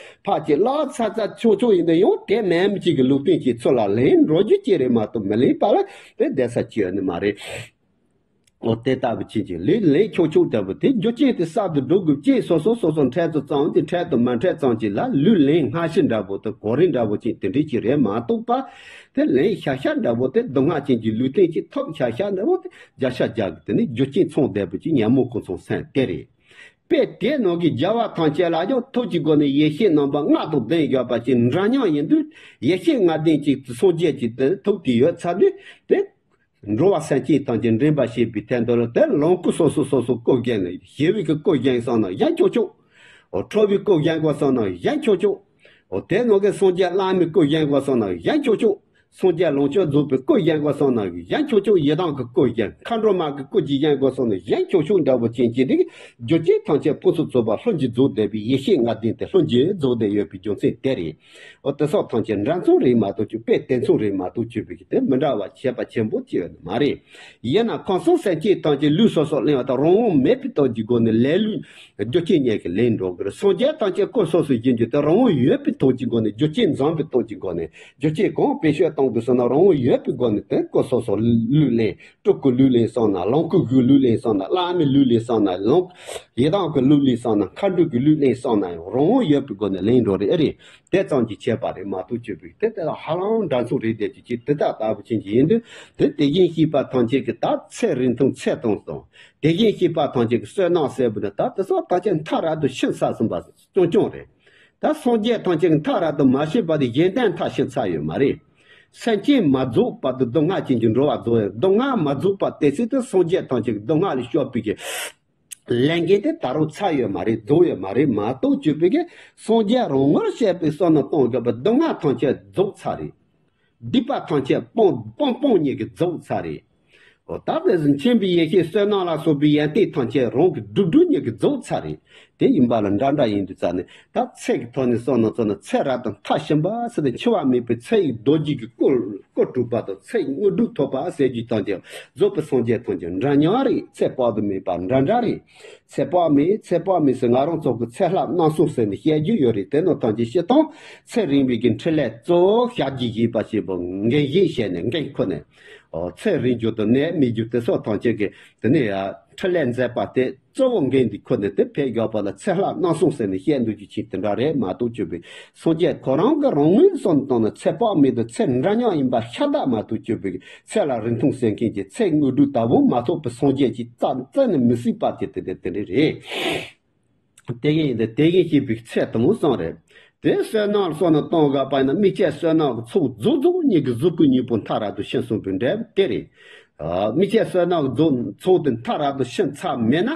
ཕར་ཅིག་བརླག་ཚར་ཚར་ཆོག་ཆོག་ཡིན་ན་ཡང་དེ་མིན་གཅིག་གི་ལུས་རྟེན་གྱི་ཚུལ་ལ་ལེན་འགྲོ་རྒྱུ་ཅིག་རེད་མ་གཏོགས། མི་ལེན་པ་ལ་དེ་བསྡད་ས་ཅི་ཡོད་ནི་མ་རེད། འོ་དེ་ལྟ་བུ་ཅིག་ཅིག་ལུས་ལེན་ཆོག་ཆོག་ལྟ་བུ་དེ་རྒྱུ་རྐྱེན་དེ་གསར་དུ་འགྲོ་དགོས། རྐྱེན་སོ་སོ་སོ་སོ་འཕྲད་དུ་ཙམ་དེ་འཕྲད་དུ་མ་འཕྲད་ཙམ་ཅིག་ལ་ལུས་ལེན་སྔ་ཕྱི་འདྲ་པོ་དང་གོ་རིམ་འདྲ་པོ་ཅིག་དེ་འདྲ་ཅིག་རེད་མ་གཏོགས་པ། དེ་ལེན་ཤ་ཤ་འདྲ་པོ་དེ་སྡུག་བསྔལ་ཅན་གྱི་ལུས་རྟེན་ཅིག་ཐོབ་ཤ་ཤ་འདྲ་པོ་དེ་བརྒྱ་ཆ་བརྒྱ་གི་དེ་ནི་རྒྱུ་རྐྱེན་ཚང་བསྡད་པོ་ཅིག་ཉོན་མོངས་ཀུན་ཚང་སེམས་དེ་རེད། དཔེ་དེ་ནང་གི་རྒྱལ་བ་ཐམས་ཅད་ལ་ཡང་ཐུགས་ཀྱི་སྒོ་ནས་ཡེ་ཤེས་རྣམ་པ་ལྔ་དང་ལྡན་ཡོད་པ་ཅིག་འདྲ་མཉམ་ཡིན་དུས། ཡེ་ཤེས་ལྔ་ལྡན་ཅིག་སངས་རྒྱས་ཀྱི་དེ་ཐུགས་དེ་ཡོད་ཚར་དུས། དེ་འགྲོ་བ་སེམས་ཅན་ཐམས་ཅད་འདྲེན་པར་བྱེད་པའི་དོན་དུ་ལ། དེ་ལོངས་སྐུ་སོ་སོ་སོ་སོ་སྐུ་བཞེངས་ནས། ཞི་བའི་གི་སྐུ་བཞེངས་སོང་ན་བཞེངས་ཆོག་ཆོག་འོ་ཁྲོ་བའི་སྐུ་བཞེངས་དགོས་སོང་ན་བཞེངས་ཆོག་ཆོག་འོ་དེ་ནང་གི་སངས་རྒྱས་བླ་མའི་སྐུ་བཞེངས་དགོས་སོང་ན་བཞེངས་ཆོག་ཆོག་སངས་རྒྱས་ལོངས་སྤྱོད་རྫོགས་པའི་སྐུ་བཞེངས་དགོས་སོང་ན་བཞེངས་ཆོག་ཆོག་ཡི་དམ་གྱི་སྐུ་བཞེངས། མཁའ་འགྲོ་མ་གི་སྐུ་ཅིག་བཞེངས་དགོས་སོང་ན་བཞེངས་ཆོག་ཆོག་འདྲ་པོ་ཅན་གྱི་རིགས། རྒྱུ་རྐྱེན་ཐམས་ཅད་ཕུན་སུམ་ཚོགས་པ་ལྷུན་གྱིས་རྫོགས་བསྡད་པའི་ཡེ་ཤེས་ལྔ་ལྡན་དེ་ལྷུན་གྱིས་རྫོགས་བསྡད་ཡོད་པའི་རྒྱུ་མཚན་དེ་རེད། འོ་དེ་སོགས་ཐམས་ཅད་འདྲ་མཚུངས་རེད་མ་གཏོགས་ཀྱི། དཔེ་དེ་མཚུངས་རེད་མ་གཏོགས་ཀྱི་བའི་གི་དེ་མི་འདྲ་བ་ཁྱད་པར་ཆེན་པོ་ཅི་ཡོད་ནི་མ་རེད། ཡིན་ན་ཁམས་གསུམ་སེམས་ཅན་ཐམས་ཅད་ལུས་སོ་སོར་ལེན་པ་དང་རང་དབང་མེད་པའི་སྟོབས་ཀྱི་སྒོ་ནས་ལེན་ལུས་རྒྱུ་རྐྱེན་གཉིས་ཀྱིས་ལེན་འགྲོ་གི་རེད། སངས་རྒྱས་ཐམས་ཅད་སྐུ་སོ་སོར་བཞེངས་རྒྱུ་དེ་རང་དབང་ཡོད་པའི་སྟོབས་ཀྱི་སྒོ་ནས། རྒྱུ་རྐྱེན་འཛོམས་པའི་སྟོབས་ཀྱི་སྒོ་ནས། རྒྱུ་རྐྱེན་གང་བེད་སྤྱོད་གཏོང་དགོས་སོང་ན་རང་དབང་ཡོད་པའི་སྒོ་ནས། དེ་སྐུ་སོ་སོར་ལུས་ལེན། སྤྲུལ་སྐུ་ལུས་ལེན་སོང་ན། ལོངས་སྐུ་གི་ལུས་ལེན་སོང་ན། བླ་མའི་ལུས་ལེན་སོང་ན། ལོངས་ཡི་དམ་གྱི་ལུས་ལེན་སོང་ན། མཁའ་འགྲོ་གི་ལུས་ལེན་སོང་ན་ཡང་རང་དབང་ཡོད་པའི་སྒོ་ནས་ལེན་འགྲོ་རེད། ཨེ་རེད། དེ་ཙམ་གྱི་ཁྱད་པར་རེད་མ་གཏོགས་ཀྱི་བའི་དེ་དེ་ལ་ཧ་ལམ་འདྲ་མཚུངས་རེད་བསྡད་ཀྱི་ཅིག་དེ་དག་ལྟ་བུ་ཅན་གྱི་ཡིན་དུས། དེ་དེ་བཞིན་གཤེགས་པ་ཐམས་ཅད་ཀྱི་ད་ཚེ་རིང་ཐུང་ཚད་དང་སོང་། དེ་བཞིན་གཤེགས་པ་ཐམས་ཅད་ཀྱི་བསོད་ནམས་ཟེར་བ་ནི་ད་དེ་སོགས་ཐམས་ཅད་མཐའ་རབ་ཏུ་ཕྱིན་ཚར་སོང་བ་རྐྱང་རྐྱང་རེད། ད་སངས་རྒྱས་ཐམས་ཅད་ཀྱི་མཐའ་རབ་ཏུ་མ་ཕྱིན་པ་དེ་གཞན་དོན་མཐར་ཕྱིན་ཚར་ཡོད་མ་རེད། སེམས་ཅན་མ་རྫོགས་བར་དུ་སྡུག་བསྔལ་ཅན་གྱི་འགྲོ་བ་རྫོགས་ཡོད། སྡུག་བསྔལ་མ་རྫོགས་པ་དེ་སྲིད་དུ་སངས་རྒྱས་ཐམས་ཅད་ཀྱི་སྡུག་བསྔལ་ལས་སྐྱོབ་པའི་གི་ལས་འགན་དེ་ད་རུང་ཚར་ཡོད་མ་རེད། རྫོགས་ཡོད་མ་རེད་མ་གཏོགས་ཀྱི་བའི་གི་སངས་རྒྱས་རང་ངོར་བཤད་པའི་བསོད་ནམས་གཏོང་དགོས་པ་སྡུག་བསྔལ་ཐམས་ཅད་རྫོགས་ཚར་རེད། སྡིག་པ་ཐམས་ཅད་སྤང་སྤང་སྤང་ཉིད་ཀྱིས་རྫོགས་ཚར་རེད། འོ་ད་དེ་ཚོ་མཁྱེན་པའི་ཡེ་ཤེས་བསོད་ནམས་ལ་སོགས་པའི་ཡོན་ཏན་ཐམས་ཅད་རང་གི་སྒྲུབ་སྒྲུབ་ཉིད་ཀྱིས་རྫོགས་ཚར་རེད། དེ་ཡིན་པ་ལ་འདྲ་འདྲ་ཡིན་དུས་ཙ་ནས་ད་ཚེ་གི་ཐོག་ནས་བསམ་ན་བསམ་ན་ཚེ་རབ་ཏུ་མཐར་ཕྱིན་པ་ཟེར་ཏེ། འཆི་བ་མེད་པའི་ཚེ་ཡི་རྡོ་རྗེ་གི་སྐུ་སྐུ་གྲུབ་པ་དང་། ཚེ་དངོས་གྲུབ་ཐོབ་པ་ཟེར་རྒྱུ་ཐམས་ཅད་རྫོགས་པའི་སངས་རྒྱས་ཐམས་ཅད་འདྲ་མཉམ་རེད། ཚེ་དཔག་ཏུ་མེད་པ་འདྲ་འདྲ་རེད། ཚེ་དཔག་མེད་ཚེ་དཔག་མེད་ཟེར་ང་རང་ཚོ་གི་ཚེ་ལྷ་རྣམ་གསུམ་ཟེར་ནས་བཤད་རྒྱུ་ཡོད་རེད། དེ་ནང་ཐམས་ཅད་སྤྱིར་བཏང་ཚེ་རིང་བའི་གི་འཕྲིན་ལས་གཙོ་བོ་ཞབས་ཀྱིས་བཞེས་པ་ཞེས་པ་འགན་བཞེས་བྱས་ནས་འགན་ཁུར་ནས། ཨོ་ཚེ་རིང་རྒྱུ་དང་ནད་མེད་རྒྱུ་དེ་སོགས་ཐམས་ཅད་ཀྱི་དེ་ནས་ཡ་འཕྲིན་ལས་མཛད་པ་དེ་གཙོ་བོ་འགན་འདི་ཁུར་ནས་དེ་ཕེབས་ཡོད་པ་ལ་ཚེ་ལྷ་རྣམ་གསུམ་ཟེར་ནས་བཤད་འདུག་རྒྱུ་ཆེ་དེ་འདྲ་རེད་མ་གཏོགས་ཀྱི་བའི་སངས་རྒྱས་ཁོ་རང་གི་རང་ངོས་ནས་བསམ་བཏང་ན་ཚེ་དཔག་མེད་དང་ཚེ་འདྲ་མཉམ་ཡིན་པ་ཤ་སྟག་མ་གཏོགས་ཀྱི་བའི་ཚེ་ལ་རིང་ཐུང་ཟེར་མཁན་གྱི་ཚེ་དངོས་གྲུབ་ལྟ་བུ་མ་ཐོབ་པའི་སངས་རྒྱས་ཀྱི་རྩ་རྩ་ནས་མི་སྲིད་པ་དེ་དེ་དེ་དེ་འདྲ་རེད། དེ་གིན་ཡིན་ཏེ་དེ་གིན་སྐྱེས་པའི་ཚེ་དང་བསམ་རེད། དེ་བསོད་ནམས་བསམ་ན་གཏོང་དགོས་པ་ཡིན་ན་དམིགས་བཅས་བསོད་ནམས་ཀྱི་ཚོགས་རྫོགས་རྫོགས་ཉིད་ཀྱི་གཟུགས་སྐུ་གཉིས་པོ་མཐའ་རབ་ཏུ་ཕྱིན་སོང་བའི་འབྲས་བུ་དེ་རེད། ཨ་དམིགས་བཅས་བསོད་ནམས་ཀྱི་རྫོགས་ཚོགས་དེ་མཐའ་རབ་ཏུ་ཕྱིན་ཚར་མེད་ན།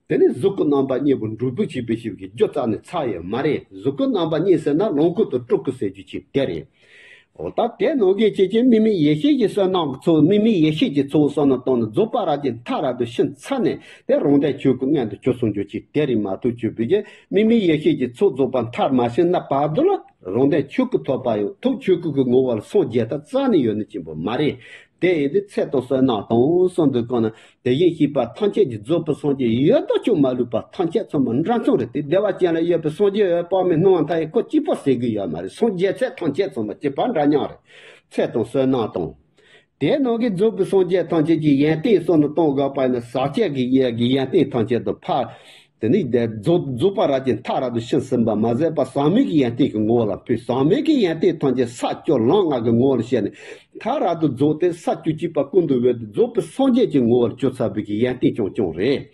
དེ་ནི་གཟུགས་སྐུ་རྣམ་པ་གཉིས་པོ་འབྲས་བུ་ཆེ་བའི་ཞིབ་ཀྱི་རྒྱུ་རྩ་ནས་ཚར་ཡོད་མ་རེད། གཟུགས་སྐུ་རྣམ་པ་གཉིས་ཟེར་ན་ལོངས་སྐུ་དང་སྤྲུལ་སྐུ་ཟེར་རྒྱུ་ཅིག་དེ་རེད། འོ་ད་དེ་ནང་གི་ཅེས་ཀྱི་དམིགས་མེད་ཡེ་ཤེས་ཀྱི་བསོད་ནམས་ཀྱི་ཚོགས། དམིགས་མེད་ཡེ་ཤེས་ཀྱི་ཚོགས་བསོད་ནམས་བཏང་ནས་རྫོགས་པ་རབ་ཀྱི་མཐའ་རབ་ཏུ་ཕྱིན་ཚར་ནས་དེ་རང་དོན་ཆོས་སྐུ་མངོན་དུ་གྱུར་སོང་རྒྱུ་ཅིག་དེ་རེད་མ་གཏོགས་ཀྱི་བའི་གི་དམིགས་མེད་ཡེ་ཤེས་ཀྱི་ཚོགས་རྫོགས་པ་མཐར་མ་ཕྱིན་ན་བར་དུ་ལ་རང་དོན་ཆོས་སྐུ་ཐོབ་པ་ཡང་ཐུགས་ཆོས་སྐུ་གི་ངོ་བོ་ལ་སངས་རྒྱས་ད་རྩ་ནས་ཡོད་ནི་ཅན་པོ་མ་རེད། དེ་ཡིན་དུས་ཚེ་དང་བསོད་ནམས་དང་གསུམ་དུ་བཀོད་ན། དེ་བཞིན་གཤེགས་པ་ཐམས་ཅད་ཀྱི་རྫོགས་པའི་སངས་རྒྱས་ཡོད་དོ་ཅོག་མ་ལུས་པ་ཐམས་ཅད་ཚང་མ་འདྲ་མཚུངས་རེད། དེ་བདེ་བ་ཅན་ལ་ཡོད་པའི་སངས་རྒྱས་འོད་དཔག་མེད་སྣང་བ་མཐའ་ཡས་སྐུ་གཅིག་པོ་ཟེར་གི་ཡོད་མ་རེད། སངས་རྒྱས་ཚད་ཐམས་ཅད་ཚང་མ་གཅིག་པ་འདྲ་མཉམ་རེད། ཚེ་དང་བསོད་ནམས་དང་། དེའི་ནང་གི་རྫོགས་པའི་སངས་རྒྱས་ཐམས་ཅད་ཀྱི་ཡོན་ཏན་གསུམ་དུ་གཏོང་དགོས་པ་ཡིན་ན། ཟག་བཅས་ཀྱི་ཡོན་ཀྱི་ཡོན་ཏན་ཐམས་ཅད་དང་ཕར། དེ་ནི་དེ་རྫོགས་རྫོགས་པ་རབ་ཀྱི་མཐའ་རབ་ཏུ་ཕྱིན་ཟིན་པ་མ་ཟད་པ་ཟག་མེད་ཀྱི་ཡོན་ཏན་གྱི་ངོ་བོ་ལ་ཕུལ། ཟག་མེད་ཀྱི་ཡོན་ཏན་ཐམས་ཅད་ས་བཅུ་ལམ་ལྔ་གི་ངོ་བོ་ལ་བཤད་ནས། མཐའ་རབ་ཏུ་རྫོགས་ཏེ་ས་བཅུ་གཅིག་པ་ཀུན་ཏུ་འོད་དུ་རྫོགས་པའི་སངས་རྒྱས་ཀྱི་ངོ་བོར་གྱུར་ཚར་བའི་གི་ཡོན་ཏན་རྐྱང་རྐྱང་རེད།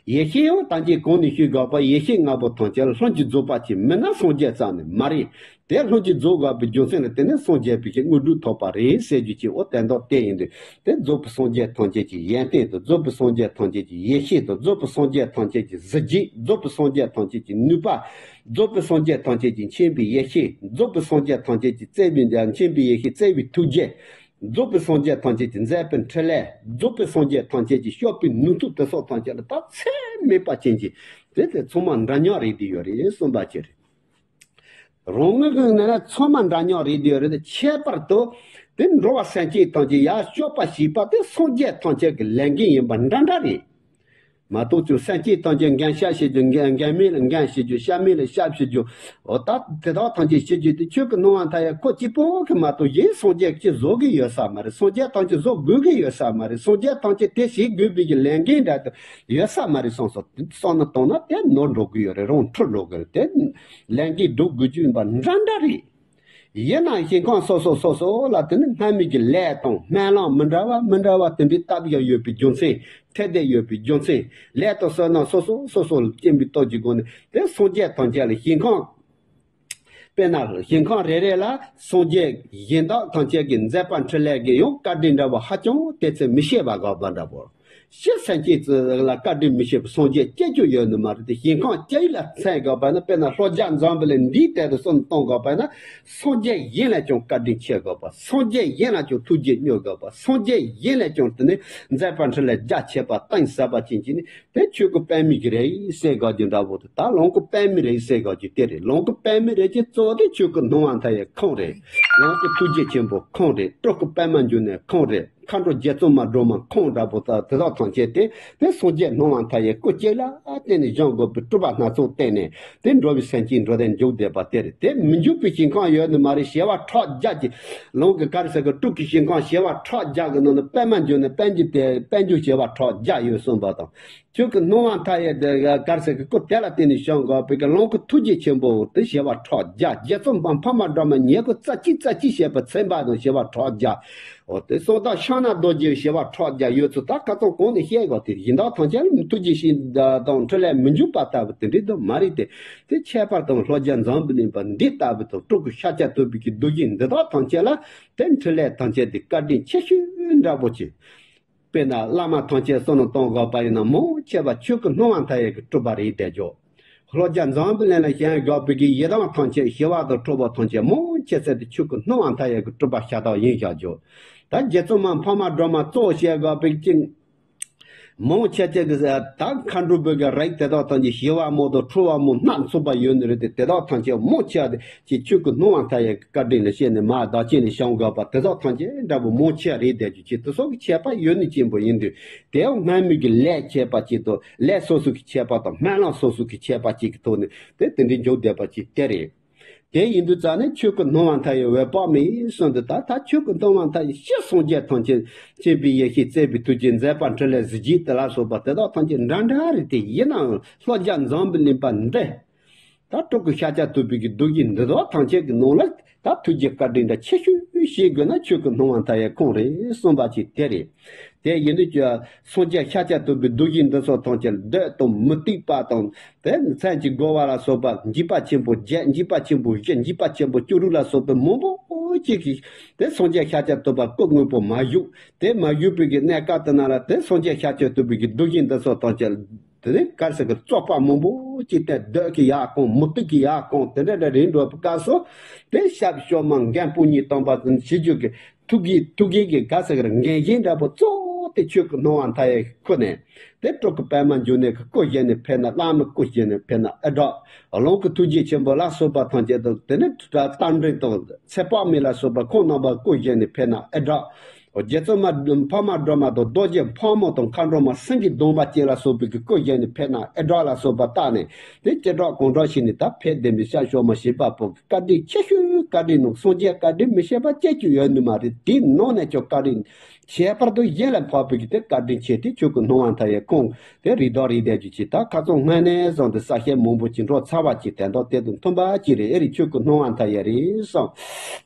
ཡེ་ཤེས་ཡང་ད་གིན་གོང་ནས་ཞུས་དགོས་པ་ཡེ་ཤེས་ལྔ་པོ་ཐམས་ཅད་ལྷུན་གྱིས་རྫོགས་པ་ཅིག་མིན་ན་སངས་རྒྱས་རྩ་ནས་མ་རེད། དེ་ལྷུན་གྱིས་རྫོགས་དགོས་པའི་རྒྱུ་མཚན་ལ་བརྟེན་ནས་སངས་རྒྱས་པའི་གི་དངོས་གྲུབ་ཐོབ་པ་རེད་ཟེར་རྒྱུ་ཅིག་འོ་དེ་འདྲ་དེ་ཡིན་དུས། དེ་རྫོགས་པའི་སངས་རྒྱས་ཐམས་ཅད་ཀྱི་ཡོན་ཏན་དང་། རྫོགས་པའི་སངས་རྒྱས་ཐམས་ཅད་ཀྱི་ཡེ་ཤེས་དང་། རྫོགས་པའི་སངས་རྒྱས་ཐམས་ཅད་ཀྱི་གཟི་བརྗིད། རྫོགས་པའི་སངས་རྒྱས་ཐམས་ཅད་ཀྱི་ནུས་པ། རྫོགས་པའི་སངས་རྒྱས་ཐམས་ཅད་ཀྱི་མཁྱེན་པའི་ཡེ་ཤེས། རྫོགས་པའི་སངས་རྒྱས་ཐམས་ཅད་ཀྱི་བརྩེ་བའི་མཁྱེན་པའི་ཡེ་ཤེས་བརྩེ་བའི་ཐུགས་རྗེ། རྫོགས་པའི་སངས་རྒྱས་ཐམས་ཅད་ཀྱི་མཛད་པའི་འཕྲིན་ལས། རྫོགས་པའི་སངས་རྒྱས་ཐམས་ཅད་ཀྱི་སྐྱོབ་པའི་ནུས་མཐུ་དེ་སོགས་ཐམས་ཅད་ལ་ད་ཚད་མེད་པ་ཅན་གྱི་དེ་དེ་ཚང་མ་འདྲ་མཉམ་རེད་དེ་ཡོད་རེད་གསུངས་པ་ཅི་རེད། རང་ངོས་ཀྱི་ནང་ན་ཚང་མ་འདྲ་མཉམ་རེད་དེ་ཡོད་རེད་དེ། ཁྱད་པར་དུ་དེ་འགྲོ་བ་སེམས་ཅན་ཐམས་ཅད་ཡར་སྐྱོབ་པ་ཞེས་པ་དེ་སངས་རྒྱས་ཐམས་ཅད་ཀྱི་ལས་འགན་ཡིན་པ་འདྲ་འདྲ་རེད། མ་གཏོགས་ཅིག་སེམས་ཅན་ཐམས་ཅད་འགན་ཤ་བྱེད་རྒྱུ། འགན་འགན་མེད་ལ་འགན་བྱེད་རྒྱུ། ཤ་མེད་ལ་ཤ་བྱེད་རྒྱུ། འོ་ད་དེ་དག་ཐམས་ཅད་བྱེད་རྒྱུ་དེ་ཁྱོད་ཀྱི་སྣང་བ་མཐའ་ཡས་ཁོ་གཅིག་པོ་གི་མ་གཏོགས་གཞན་སངས་རྒྱས་ཀྱིས་བཟོ་གི་ཡོད་ས་མ་རེད། སངས་རྒྱས་ཐམས་ཅད་བཟོ་དགོས་ཀྱི་ཡོད་ས་མ་རེད། སངས་རྒྱས་ཐམས་ཅད་དེ་བྱེད་དགོས་པའི་གི་ལས་འགན་འདྲ་དེ་ཡོད་ས་མ་རེད་བསམ་སོང་། དེ་བསམ་ན་བཏང་ན་དེ་ནོར་འགྲོ་གི་ཡོད་རེད། རང་འཁྲུལ་འགྲོ་གི་རེད། དེ་ལས་འགན་སྒྲུབ་དགོས་རྒྱུ་ཡིན་པ་འདྲ་འདྲ་རེད། ཡིན་ནའང་ཞིང་ཁམས་སོ་སོ་སོ་སོ་ལ་དེ་ནི་སྔ་མའི་གི་ལས་དང་སྨོན་ལམ་མི་འདྲ་བ་མི་འདྲ་བ་དེ་འདྲའི་བཏབ་ཡ་ཡོད་པའི་རྒྱུ་མཚན། ཐེབས་བསྡད་ཡོད་པའི་རྒྱུ་མཚན། ལས་དང་བསོད་ནམས་སོ་སོ་སོ་སོ་ལ་བསྟེན་པའི་སྟོབས་ཀྱི་སྒོ་ནས་དེ་སངས་རྒྱས་ཐམས་ཅད་ལ་ཞིང་ཁམས། དཔེར་ན་ཞིང་ཁམས་རེ་རེ་ལ་སངས་རྒྱས་གཞན་དག་ཐམས་ཅད་ཀྱི་མཛད་པ་འཕྲིན་ལས་ཀྱི་ཡང་བཀའ་དྲིན་འདྲ་བོ་ཧ་ཅང་དེ་ཚེ་མི་ཤེས་པ་དགོས་པ་འདྲ་བོ། སྤྱིར་སེམས་ཅན་ཚོ་ལ་བཀའ་དྲིན་མི་ཤེས་པའི་སངས་རྒྱས་སྐྱེ་རྒྱུ་ཡོད་ནི་མ་རེད་དེ། ཞིང་ཁམས་སྐྱེ་ལ་མཚན་དགོས་པ་ན། དཔེར་ན་ལྷོ་རྒྱ་འཛམ་བུ་གླིང་འདིའི་དེ་དུ་སོང་གཏོང་དགོས་པ་ན། སངས་རྒྱས་གཞན་ལ་ཀྱང་བཀའ་དྲིན་ཆེ་དགོས་པ། སངས་རྒྱས་གཞན་ལ་ཀྱང་ཐུགས་རྗེ་བསྔོ་དགོས་པ། སངས་རྒྱས་གཞན་ལ་ཀྱང་དེ་ནི་མཛད་པ་འཕྲིན་ལས་རྒྱ་ཆེ་བ་གཏིང་ཟབ་པ་ཅན་གྱི་ནི་དེ་ཆོས་སྐུ་དཔག་མེད་ཀྱི་རེད་ཟེར་དགོས་རྒྱུ་འདྲ་བོ་དེ། ད་ལོངས་སྐུ་དཔག་མེད་རེད་ཟེར་དགོས་རྒྱུ་དེ་རེད། ལོངས་སྐུ་དཔག་མེད་རེད་ཀྱི་གཙོ་བོ་དེ་ཆོས་སྐུ་སྣང་བ་མཐའ་ཡས་ཁོང་རེད། ལོངས་སྐུ་ཐུགས་རྗེ་ཆེན་པོ་ཁོང་རེད། སྤྲུལ་སྐུ་པདྨ་འབྱུང་གནས་ཁོང་རེད། མཁའ་འགྲོ་རྗེ་བཙུན་མ་སྒྲོལ་མ་ཁོང་འདྲ་པོ་དག་དེ་དག་ཐམས་ཅད་དེ་དེ་སངས་རྒྱས་སྣང་བ་མཐའ་ཡས་སྐུ་གཅིག་ལ་བརྟེན་ནས་བཞེངས་དགོས་པའི་སྤྲུལ་པ་སྣ་ཚོགས་བསྟན་ནས་དེ་འགྲོ་བའི་སེམས་ཅན་འགྲོ་དོན་མཇུག་བསྡད་པ་དེ་རེད། དེ་མི་འཇུག་པའི་ཞིང་ཁམས་ཡོད་ནི་མ་རེད། བྱེ་བ་ཕྲག་བརྒྱ་གི་ལོངས་སྐུ་ག་རེ་ཟེར་གི། སྤྲུལ་སྐུའི་ཞིང་ཁམས་བྱེ་བ་ཕྲག་བརྒྱ་གི་ནང་ནས་པདྨ་འབྱུང་གནས་པད་འགྱུར་དེ་པད་འགྱུར་བྱེ་བ་ཕྲག་བརྒྱ་ཡོད་གསུངས་པ་དང་། ཁྱོད་ཀྱི་སྣང་བ་མཐའ་ཡས་དེ་ག་རེ་ཟེར་གི། སྐུ་དེ་ལ་བརྟེན་ནས་བཞེངས་དགོས་པའི་གི་ལོངས་སྐུ་ཐུགས་རྗེ་ཆེན་པོ་དེ་བྱེ་བ་ཕྲག་བརྒྱ། རྗེ་བཙུན་མ་འཕགས་མ་སྒྲོལ་མ་ཉེར་དགུ་རྩ་གཅིག་རྩ་གཅིག་བྱས་པ་ཚན་པ་དང་བྱེ་བ་ཕྲག་བརྒྱ། འོ་དེ་གསང་བདག་ཕྱག་ན་རྡོ་རྗེ་བྱེ་བ་ཕྲག་བརྒྱ་ཡོད་ཚུལ་ད་ཁ་སང་གོང་ནས་བཤད་དགོས་དེ། ཡིན་དག་ཐམས་ཅད་ལ་ཐུགས་རྗེ་ཆེ་དང་འཕྲིན་ལས་མི་འཇུག་པ་ལྟ་བུ་དེ་འདྲའི་དུ་མ་རེད་དེ། དེ་ཁྱད་པར་དུ་ལྷོ་རྒྱ་འཛམ་བུ་གླིང་པ་འདི་ལྟ་བུ་དང་སྤྲུལ་སྐུ་ཤཱཀྱ་ཐུབ་པའི་གི་གདུལ་ཞིང་འདི་དག་ཐམས་ཅད་ལ་དེ་འཕྲིན་ལས་ཐམས་ཅད་དེ་བཀའ་དྲིན་ཆེ་ཤོས་འདྲ་པོ་ཆེ། དཔེར་ན་བླ་མ་ཐམས་ཅད་བསམ་བློ་གཏོང་དགོས་པ་ཡིན་ན་མང་ཆེ་བ་ཆོས་སྐུ་སྣང་བ་མཐའ་ཡས་ཀྱི་སྤྲུལ་པ་རེད་བསྡད་ཆོག་ལྷོ་རྒྱ་འཛམ་བུ་གླིང་ལ་བཞེངས་དགོས་པའི་གི་ཡི་དམ་ཐམས་ཅད་ཞི་བ་དང་ཁྲོ་བོ་ཐམས་ཅད་མང་ཆེ་ཚད་དེ་ཆོས་སྐུ་སྣང་བ་མཐའ་ཡས་ཀྱི་སྤྲུལ་པ་ཤ་སྟག་ཡིན་བཞག་ཆོག་ད་རྗེ་བཙུན་མ་འཕགས་མ་སྒྲོལ་མ་གཙོ་བྱས་དགོས་པའི་གི་མང་ཆེ་ཚད་ཀྱི་ད་མཁའ་འགྲོ་བོད་ཀྱི་རིགས་དེ་དག་ཐམས་ཅད་ཞི་བ་མོ་དང་ཁྲོ་བོ་མོ་སྣ་ཚོགས་པ་ཡོད་ནི་རེད་དེ། དེ་དག་ཐམས་ཅད་མང་ཆེ་བ་དེ། ཅེས་ཆོས་སྐུ་སྣང་བ་མཐའ་ཡས་ཀྱི་བཀའ་དྲིན་ལ་བཤད་ནས་མར་བདག་བསྐྱེད་ནས་བྱུང་དགོས་པ་དེ་དག་ཐམས་ཅད་འདྲ་པོ་མང་ཆེ་རེད་བསྡད་རྒྱུ་ཅིག་དེ་སོགས་ཀྱི་ཁྱད་པར་ཡོད་ནི་ཅན་པོ་ཡིན་དུས། དེའང་སྔ་མོས་ཀྱི་ལས་ཁྱད་པར་ཅིག་དང་ལས་སོ་སོ་གི་ཁྱད་པར་དང་སྨོན་ལམ་སོ་སོ་གི་ཁྱད་པར་ཅིག་གི་ཐོག་ནས་དེ་དེ་འདྲའི་འཇོག་བསྡད་པ་ཅིག་དེ་རེད། དེ་ཡིན་དུས་ཙང་ནས་ཆོས་སྐུ་སྣང་བ་མཐའ་ཡས་འོད་དཔག་མེད་གསུངས་འདུག་ད་ད་ཆོས་སྐུ་སྣང་བ་མཐའ་ཡས་སྤྱིར་སངས་རྒྱས་ཐམས་ཅད་མཁྱེན་པའི་ཡེ་ཤེས་བརྩེ་བའི་ཐུགས་རྗེ་མཛད་པ་འཕྲིན་ལས་གཟི་བརྗིད་དེ་ལ་སོགས་པ་དེ་དག་ཐམས་ཅད་འདྲ་འདྲ་རེད་དེ། ཡིན་ནའང་ལྷོ་རྒྱ་འཛམ་བུ་གླིང་པ་འདི། ད་སྤྲུལ་སྐུ་ཤཱཀྱ་ཐུབ་པའི་གི་གདུལ་ཞིང་འདི་དག་ཐམས་ཅད་ཀྱི་ནང་ལ་ད་ཐུགས་རྗེ་བཀའ་དྲིན་འདྲ་ཆེ་ཤོས་བཤད་དགོས་ན་ཆོས་སྐུ་སྣང་བ་མཐའ་ཡས་ཁོང་རེད་གསུངས་པ་ཅིག་དེ་རེད། དེ་ཡིན་དུས་ཀྱི་སངས་རྒྱས་ཤཱཀྱ་ཐུབ་པའི་གདུལ་ཞིང་འདི་ཚོ་ཐམས་ཅད་འདོད་དང་མུ་སྟེགས་པ་དང་དེ་མཚན་གྱི་རྒོལ་བ་ལ་སོགས་པ་འཇིགས་པ་ཆེན་པོ་བརྒྱད། འཇིགས་པ་ཆེན་པོ་བཞི། འཇིགས་པ་ཆེན་པོ་བཅུ་དྲུག་ལ་སོགས་པའི་མང་པོ་ཅིག་གིས་དེ་སངས་རྒྱས་ཤཱཀྱ་ཐུབ་པ་སྐུ་དངོས་པོ་མ་བཞུགས། དེ་མ་བཞུགས་པའི་གི་གནས་སྐབས་དེ་ན་ལ་དེ་སངས་རྒྱས་ཤཱཀྱ་ཐུབ་པའི་གི་གདུལ་ཞིང་འདི་ཚོ་ཐམས་ཅད་དེ་ནས་ག་རེ་ཟེར་གི། བཙོག་པ་མང་པོ་ཅིག་དེ་འདོད་ཀྱི་ཡར་ཁོང་། མུ་སྟེགས་ཀྱི་ཡར་ཁོང་། དེ་འདྲ་འདྲ་རེད་འགྲོ་བའི་སྐབས་སུ་དེ་ཞབས་ཞོ་མ་འགན་སྤུ་གཉིས་བཏང་པ་ཙམ་བྱེད་རྒྱུ་གི་ཐུགས་ཀྱི་ཐུགས་ཀྱི་གི་ག་རེ་ཟེར་གི། འགན་བཞེས་འདྲ་པོ་གཙོ་བོ་དེ་ཆོས་སྐུ་སྣང་བ་མཐའ་ཡས་ཁུར་ནས་དེ་སྤྲུལ་སྐུ་པདྨ་འབྱུང་གནས་ཀྱི་སྐུ་བཞེས་ནས་ཕེབས་ན་བླ་མའི་སྐུ་བཞེས་ནས་ཕེབས་ན་ཨེ་དྲག་ལོངས་སྐུ་ཐུགས་རྗེ་ཆེན་པོ་ལ་སོགས་པ་ཐམས་ཅད་དང་དེ་ནས་རྟ་མགྲིན་དང་ཚེ་དཔག་མེད་ལ་སོགས་པ་ཁོང་རྣམ་པ་སྐུ་བཞེས་ནས་ཕེབས་ན་ཨེ་དྲག་རྗེ་བཙུན་མ་འཕགས་མ་སྒྲོལ་མ་དང་རྡོ་རྗེ་ཕག་མོ་དང་མཁའ་འགྲོ་མ་སེང་གེ་གདོང་པ་ཅན་ལ་སོགས་པའི་གི་སྐུ་བཞེངས་ནས་ཕེབས་ན་ཨེ་དྲག་ལ་སོགས་པ་བཏགས་ནས་དེ་ཅི་དྲག་གང་དྲག་བྱས་ནས་ད་ཕེབས་བསྡད་པའི་ཤར་ཕྱོགས་མ་བཞི་པ་པོ་གི་བཀའ་དྲིན་ཆེ་ཤོས་བཀའ་དྲིན་ནང་སངས་རྒྱས་བཀའ་དྲིན་མི་ཤེས་པ་ཅི་ཅིག་ཡོད་ནི་མ་རེད། དེའི་ནང་ནས་ཀྱང་བཀའ་དྲིན་ཁྱད་པར་དུ་གཞན་ལས་འཕགས་པའི་གི་དེ་བཀའ་དྲིན་ཆེ་དེ་ཆོས་སྐུ་སྣང་བ་མཐའ་ཡས་ཁོང་དེ་རིགས་དང་རིགས་ལྡན་གྱི་ཆེ་ད་ཁ་ཚང་སྔ་ནས་བཟུང་དུ་ས་སྐྱ་མང་པོ་ཅིག་འགྲོ་ཚར་བ་ཅིག་དེ་དང་དེ་དང་མཐུན་པ་ཅིག་རེད། ཨེ་རེད། ཆོས་སྐུ་སྣང་བ་མཐའ་ཡས་རེད་བསམ།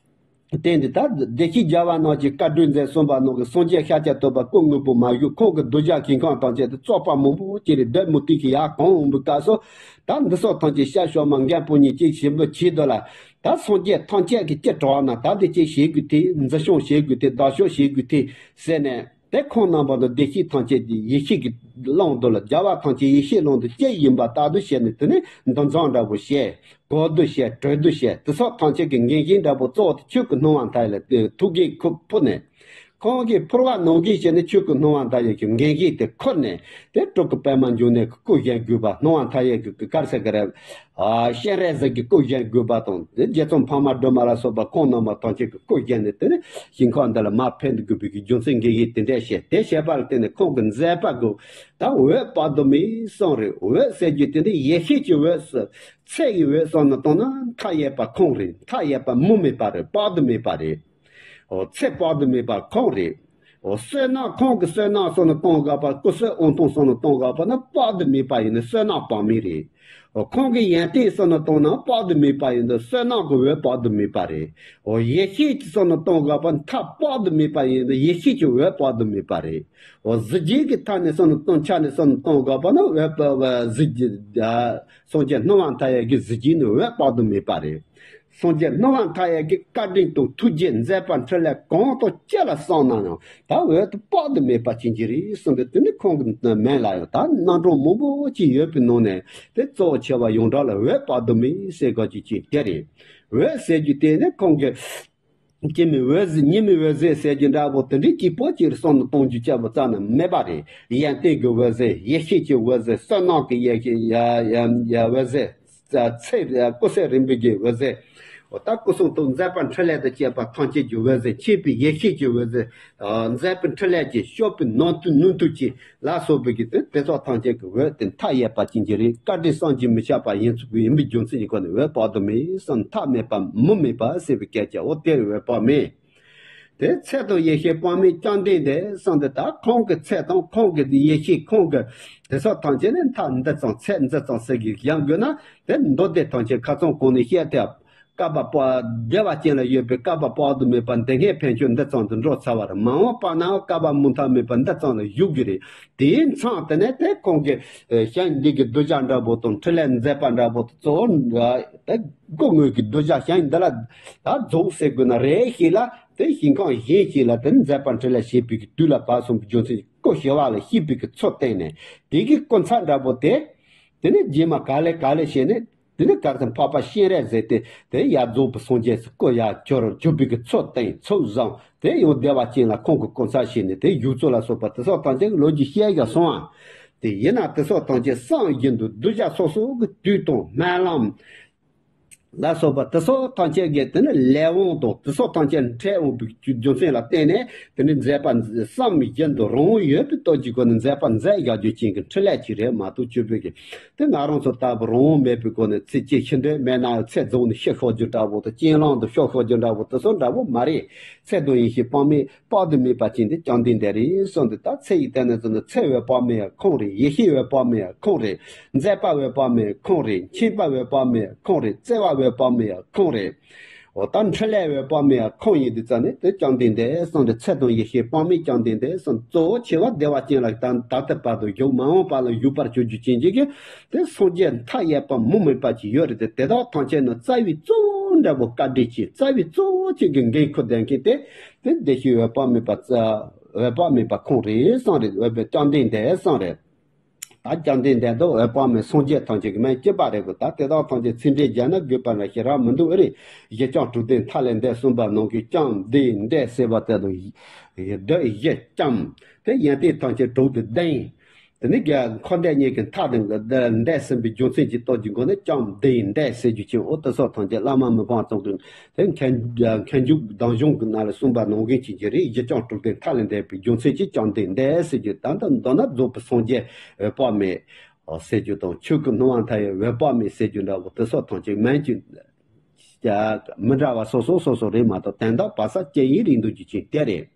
དེ་འདི་ལྟར་བདེ་གཤེགས་རྒྱལ་བ་རྣམས་ཀྱི་བཀའ་དྲིན་མཛད་གསུངས་པ་རྣམས་ཀྱི་སངས་རྒྱས་ཤཱཀྱ་ཐུབ་པ་སྐུ་དངོས་པོ་མ་བཞུགས་ཁོང་གི་གདུལ་བྱ་ཀུན་ཁང་དང་བཅས་ཏེ་བཙོག་པ་མང་པོ་ཅིག་རེད། བདུད་མུ་སྟེགས་ཀྱི་ཡར་གང་འོང་བའི་སྐབས་སུ་ད་འདི་སོགས་ཐམས་ཅད་ཤར་ཕྱོགས་མ་མགོན་པོ་ཉིད་ཀྱིས་ཞིབ་འདུག་བྱས་འདུག་ལ། ད་སངས་རྒྱས་ཐམས་ཅད་ཀྱི་ཅི་དྲག་ན་ད་འདི་ཅིག་བྱེད་དགོས་ཏེ་འཛིན་སྐྱོང་བྱེད་དགོས་ཏེ་བདག་སྐྱོང་བྱེད་དགོས་ཏེ་ཟེར་ནས། དེ་ཁོང་རྣམ་པ་དང་བདེ་གཤེགས་ཐམས་ཅད་ཀྱི་ཡེ་ཤེས་ཀྱི་ཀློང་དུ་ལ་རྒྱལ་བ་ཐམས་ཅད་ཡེ་ཤེས་ཀློང་དུ་སྐྱེ་ཡིན་པ་ལྟར་དུ་བྱས་ནས་དེ་ནས་འདུ་འཛོམས་འདྲ་པོ་བྱས། གོ་བསྡུར་བྱས། གྲོས་བསྡུར་བྱས། དེ་སོགས་ཐམས་ཅད་ཀྱི་འགན་བཞེས་འདྲ་པོ་གཙོ་བོ་དེ་ཆོས་སྐུ་སྣང་བ་མཐའ་ཡས་ལ་ཐུགས་འགན་ཁུར་ཕུལ་ནས། ཁོང་གིས་ཕུར་བ་ནང་བཞིན་བྱས་ནས་ཆོས་སྐུ་སྣང་བ་མཐའ་ཡས་ཀྱི་འགན་བཞེས་དེ་ཁུར་ནས་དེ་སྤྲུལ་སྐུ་པདྨ་འབྱུང་གནས་ཀྱི་སྐུ་བཞེངས་དགོས་པ་སྣང་བ་མཐའ་ཡས་ཀྱི་ག་རེ་ཟེར་གི་རེད། ཨ་སྤྱན་རས་གཟིགས་ཀྱི་སྐུ་བཞེངས་དགོས་པ་དང་དེ་རྗེ་བཙུན་འཕགས་མ་སྒྲོལ་མ་ལ་སོགས་པ་ཁོང་རྣམ་པ་ཐམས་ཅད་ཀྱི་སྐུ་བཞེངས་ནས་དེ་ནས་ཞིང་ཁམས་འདི་ལ་མར་ཕེབས་དགོས་པའི་གི་རྒྱུ་མཚན་འགན་བཞེས་དེ་འདྲ་བྱས། དེ་བྱས་པ་ལ་བརྟེན་ནས་ཁོང་གི་མཛད་པ་གི་ད་འོད་དཔག་ཏུ་མེད་གསུངས་རེད། འོད་ཟེར་རྒྱུ་དེ་ནི་ཡེ་ཤེས་ཀྱི་འོད་ཟེར། ཚེ་ཡི་འོད་གསུངས་ནས་བཏང་ན་མཐའ་ཡས་པ་ཁོང་རེད། མཐའ་ཡས་པ་མུ་མེད་པ་རེད། དཔག་ཏུ་མེད་པ་རེད། འོ་ཚེ་དཔག་ཏུ་མེད་པ་ཁོང་རེད། འོ་བསོད་ནམས་ཁོང་གི་བསོད་ནམས་གསུངས་ནས་གཏོང་དགོས་པ། སྐུ་བསོད་དབང་ཐང་གསུངས་ནས་གཏོང་དགོས་པ་ན་དཔག་ཏུ་མེད་པ་ཡིན་ན་བསོད་ནམས་དཔག་མེད་རེད། འོ་ཁོང་གི་ཡོན་ཏན་གསུངས་ནས་གཏོང་ན་དཔག་ཏུ་མེད་པ་ཡིན་ན་བསོད་ནམས་ཀྱི་འོད་དཔག་ཏུ་མེད་པ་རེད། འོ་ཡེ་ཤེས་ཀྱི་གསུངས་ནས་གཏོང་དགོས་པ་ན་མཐའ་དཔག་ཏུ་མེད་པ་ཡིན་ན་ཡེ་ཤེས་ཀྱི་འོད་དཔག་ཏུ་མེད་པ་རེད། འོ་གཟི་བརྗིད་ཀྱི་ཐད་ནས་གསུངས་ནས་གཏོང་ཆ་ནས་གསུངས་ནས་གཏོང་དགོས་པ་ན་འོད་དཔག་གཟི་བརྗིད་སངས་རྒྱས་སྣང་བ་མཐའ་ཡས་ཀྱི་གཟི་བརྗིད་ནི་འོད་དཔག་ཏུ་མེད་པ་རེད། སངས་རྒྱས་སྣང་བ་མཐའ་ཡས་ཀྱི་བཀའ་དྲིན་དང་ཐུགས་རྗེ་མཛད་པ་འཕྲིན་ལས་གང་དང་ཅི་ལ་བསམ་ན་ཡང་ད་འོད་དུ་དཔག་ཏུ་མེད་པ་ཅན་གྱི་རེད་གསུངས་ཏེ། དེ་ནི་ཁོང་གི་མིང་ལ་ཡང་ད་རྣམ་གྲངས་མང་པོ་ཅིག་ཡོད་པའི་ནང་ནས་དེ་གཙོ་བོ་ཆེ་བ་ཡོངས་གྲགས་ལ་འོད་དཔག་ཏུ་མེད་ཟེར་དགོས་ཀྱི་ཅིག་དེ་རེད། འོད་ཟེར་རྒྱུ་དེ་ནི་ཁོང་གི་སྐྱེ་མེད་འོད་ཟེར་ཉི་མའི་འོད་ཟེར་ཟེར་རྒྱུ་འདྲ་པོ་དེ་འདྲའི་གཅིག་པོ་ཅིག་གསུངས་ནས་གཏོང་རྒྱུ་བྱ་བ་རྩ་ནས་མེད་པ་རེད། ཡོན་ཏན་གྱི་འོད་ཟེར། ཡེ་ཤེས་ཀྱི་འོད་ཟེར། བསོད་ནམས་ཀྱི་ཡེ་ཤེས་ཡ་ཡ་ཡ་འོད་ཟེར། ཚེ་སྐུ་ཚེ་རིང་པོའི་གི་འོད་ཟེར། འོ་ད་སྐུ་གསུང་ཐུགས་མཛད་པ་འཕྲིན་ལས་དང་བཅས་པ་ཐམས་ཅད་ཀྱི་འོད་ཟེར། མཁྱེན་པའི་ཡེ་ཤེས་ཀྱི་འོད་ཟེར། མཛད་པའི་འཕྲིན་ལས་ཀྱི་སྤྱོད་པའི་ནང་དུ་ནུས་མཐུ་ཀྱི་ལ་སོགས་པའི་གི་དེ་དེ་ཚོ་ཐམས་ཅད་ཀྱི་འོད་དེ་མཐའ་ཡས་པ་ཅན་གྱི་རེད། བཀའ་དྲིན་བསམ་གྱིས་མི་ཁྱབ་པ་ཡིན་ཚུལ་ཡིན་པའི་རྒྱུ་མཚན་གྱི་སྒོ་ནས་འོད་དཔག་ཏུ་མེད་གསུངས། མཐའ་མེད་པ་མུ་མེད་པ་ཟེར་བའི་སྐད་ཆ་འོ་དེར་འོད་དཔག་མེད། དེ་ཚེ་དང་ཡེ་ཤེས་དཔག་མེད་བཅོམ་ལྡན་འདས་གསུངས་ཏེ། ད་ཁོང་གི་ཚེ་དང་ཁོང་གི་ཡེ་ཤེས་ཁོང་གི་དེ་ཚོ་ཐམས་ཅད་ནི་མཐའ་འདི་ཙམ་ཚད་འདི་ཙམ་ཟེར་གྱི་སྦྱང་དགོས་ན་དེ་མདོ་སྡེ་ཐམས་ཅད་ཁ་ཚང་གོང་ནས་བཤད་དེ། བསྐལ་པ་དཔག་བདེ་བ་ཅན་ལ་ཡོད་པའི་བསྐལ་པ་དཔག་ཏུ་མེད་པ་འདི་སྔའི་ཕན་ཆད་འདི་ཙམ་དུ་འགྲོ་ཚར་བ་རེད། མ་འོངས་པ་ན་བསྐལ་པ་མུ་མཐའ་མེད་པ་འདི་ཙམ་ལ་བཞུགས་ཀྱི་རེད། དེའི་མཚམས་དེ་ནས་དེ་ཁོང་གི་ཞིང་འདི་གི་གདུལ་བྱ་འདྲ་པོ་དང་འཕྲིན་ལས་མཛད་པ་འདྲ་པོ་དང་གཙོ་བོ་དེ་སྐུ་དངོས་ཀྱི་གདུལ་བྱ་ཞིང་འདི་ལ་ད་རྫོགས་ཟེར་དགོས་ན་རེ་ཞིག་ལ་དེ་ཞིང་ཁམས་གཞན་ཞིག་ལ་དེ་མཛད་པ་འཕྲིན་ལས་བྱེད་པའི་གི་དུས་ལ་བབས་སོང་བའི་རྒྱུ་མཚན་སྐུ་ཞི་བ་ལ་གཤེགས་པའི་གི་ཚུལ་བསྟན་ནས་དེ་གི་སྐུ་ཚ་འདྲ་པོ་དེ་དེ་ནས་རྗེས་མ་ག་ལེ་ག་ལེ་བྱས་ནས། དེ་ནས་གར་དང་འཕགས་པ་སྤྱན་རས་གཟིགས་ཏེ་དེ་ཡར་རྫོགས་པའི་སངས་རྒྱས་སུ་སྐུ་ཡར་གྱུར་གྱུར་པའི་གི་ཚུལ་བསྟན་ཚུལ་བཟང་། དེ་ཡང་བདེ་བ་ཅན་ལ་ཁོང་གི་སྐུ་ཚ་བྱས་ནས་དེ་བཞུགས་ཚུལ་ལ་སོགས་པ་དེ་སོགས་ཐམས་ཅད་ཀྱི་ལོ་རྒྱུས་བཤད་ཡ་སོང་ཨ། དེ་ཡིན་ན་དེ་སོགས་ཐམས་ཅད་བསམ་བཞིན་དུ་གདུལ་བྱ་སོ་སོ་གི་དུས་དང་སྨོན་ལམ་ལ་སོགས་པ་དེ་སོགས་ཐམས་ཅད་ཀྱི་དེ་ནི་ལས་དབང་དང་དེ་སོགས་ཐམས་ཅད་འཕྲད་འོང་བའི་རྒྱུ་མཚན་ལ་བརྟེན་ནས་དེ་ནི་མཛད་པ་བསམ་བཞིན་དུ་རང་དབང་ཡོད་པའི་སྟོབས་ཀྱི་སྒོ་ནས་མཛད་པ་མཛད་བཞག་རྒྱུ་ཅན་གྱི་འཕྲིན་ལས་ཅིག་རེད་མ་གཏོགས་སྤྱོད་པའི་གི། དེ་ང་རང་ཚོ་ལྟ་བུ་རང་དབང་མེད་པའི་སྒོ་ནས་ཚེ་སྐྱེལ་ཤི་འདོད་མེད་ན་ཚེ་རྫོགས་ནས་ཤི་ཤོར་རྒྱུ་འདྲ་བོ་དང་རྐྱེན་ལམ་དུ་ཤོར་ཤོར་རྒྱུ་འདྲ་བོ་དེ་ཚོ་འདྲ་བོ་མ་རེད། ཚེ་དང་ཡེ་ཤེས་དཔག་མེད་དཔག་ཏུ་མེད་པ་ཅན་དེ་བཅོམ་ལྡན་འདས་རེད་གསུངས་ཏེ། ད་ཚེ་ཡི་དོན་ནི་ཚོ་ནི་ཚེ་འོད་དཔག་མེད་ཡང་ཁོང་རེད། ཡེ་ཤེས་འོད་དཔག་མེད་ཡང་ཁོང་རེད། མཛད་པ་འོད་དཔག་མེད་ཡང་ཁོང་རེད། མཁྱེན་པ་འོད་དཔག་མེད་ཡང་ཁོང་རེད། བརྩེ་བ་འོད་དཔག་མེད་ཡང་ཁོང་རེད། འོ་ད་འཕྲིན་ལས་འོད་དཔག་མེད་ཡང་ཁོང་ཡིན་དུས་ཙ་ནས་དེ་བཅོམ་ལྡན་འདས་གསུངས་ཏེ། ཚེ་དང་ཡེ་ཤེས་དཔག་མེད་བཅོམ་ལྡན་འདས་གསུངས། གཙོ་བོ་ཆེ་བ་བདེ་བ་ཅན་ལ་ད་ད་ལྟ་བར་དུ་བཞུགས། མ་འོངས་པ་ལ་བཞུགས་པར་གྱུར་རྒྱུ་ཅན་གྱི་གི་དེ་སངས་རྒྱས་མཐའ་ཡས་པ་མུ་མེད་པ་ཅིག་ཡོད་རེད་དེ། དེ་དག་ཐམས་ཅད་ནི་རྩ་བའི་གཙོ་བོ་འདྲ་པོ་བཀའ་དྲིན་ཆེ། རྩ་བའི་གཙོ་བོ་ཅན་གྱི་འགན་ཁུར་ལྡན་མཁན་དེ་དེ་བདེ་གཤེགས་འོད་དཔག་མེད་པ་རྩ་འོད་དཔག་མེད་པ་ཁོང་རེད་གསུངས་རེད། འོད་དཔག་བཅོམ་ལྡན་འདས་གསུངས་རེད། ད་བཅོམ་ལྡན་འདས་དང་འོད་དཔག་མེད་སངས་རྒྱས་ཐམས་ཅད་ཀྱི་མིང་གཅིག་པ་རེད་གོ། ད་དེ་དག་ཐམས་ཅད་ཚིག་འགྲེལ་བརྒྱབ་ན་དགོས་པ་འདྲ་ཞིག་རང་མི་འདུག་ཨེ་རེད། བཞི་བཅོམ་དྲུག་ལྡན་མཐའ་ལས་འདས་གསུངས་པ་ནང་གི་བཅོམ་ལྡན་འདས་ཟེར་བ་དེ་དང་བདག་བཞི་བཅོམ་དེ་ཡོན་ཏན་ཐམས་ཅད་དྲུག་ཏུ་ལྡན། དེ་ནི་རྒྱ་འཁོར་འདས་གཉིས་ཀྱི་མཐའ་དང་འདས་ཟིན་པའི་རྒྱུ་མཚན་གྱི་སྟོབས་ཀྱི་སྒོ་ནས་བཅོམ་ལྡན་འདས་ཟེར་རྒྱུ་ཅན། འོ་དེ་སོགས་ཐམས་ཅད་བླ་མ་མི་ཕམ་ཙོང་གི་དེ་མཁན་མཁན་འཇུག་གདུང་གཞུང་གི་ནང་ལ་གསུངས་པ་ནང་བཞིན་བྱེད་ཀྱི་རེད། གཞི་བཅོམ་དྲུག་ལྡན་མཐའ་ལས་འདས་པའི་རྒྱུ་མཚན་གྱིས་བཅོམ་ལྡན་འདས་ཟེར་རྒྱུ། ད་ལྟ་མདོར་ན་རྫོགས་པའི་སངས་རྒྱས་འོད་དཔག་མེད་ཟེར་རྒྱུ་དང་། ཆོས་སྐུ་སྣང་བ་མཐའ་ཡས་འོད་དཔག་མེད་ཟེར་རྒྱུ་འདྲ་བོ་དེ་སོགས་ཐམས་ཅད་མིང་གི་མི་འདྲ་བ་སོ་སོ་སོ་སོ་རེད་མ་གཏོགས། དོན་དག་བར་ས་སྐྱེ་ཡི་རིགས་འདུས་རྒྱུ་ཅན་དེ་རེད།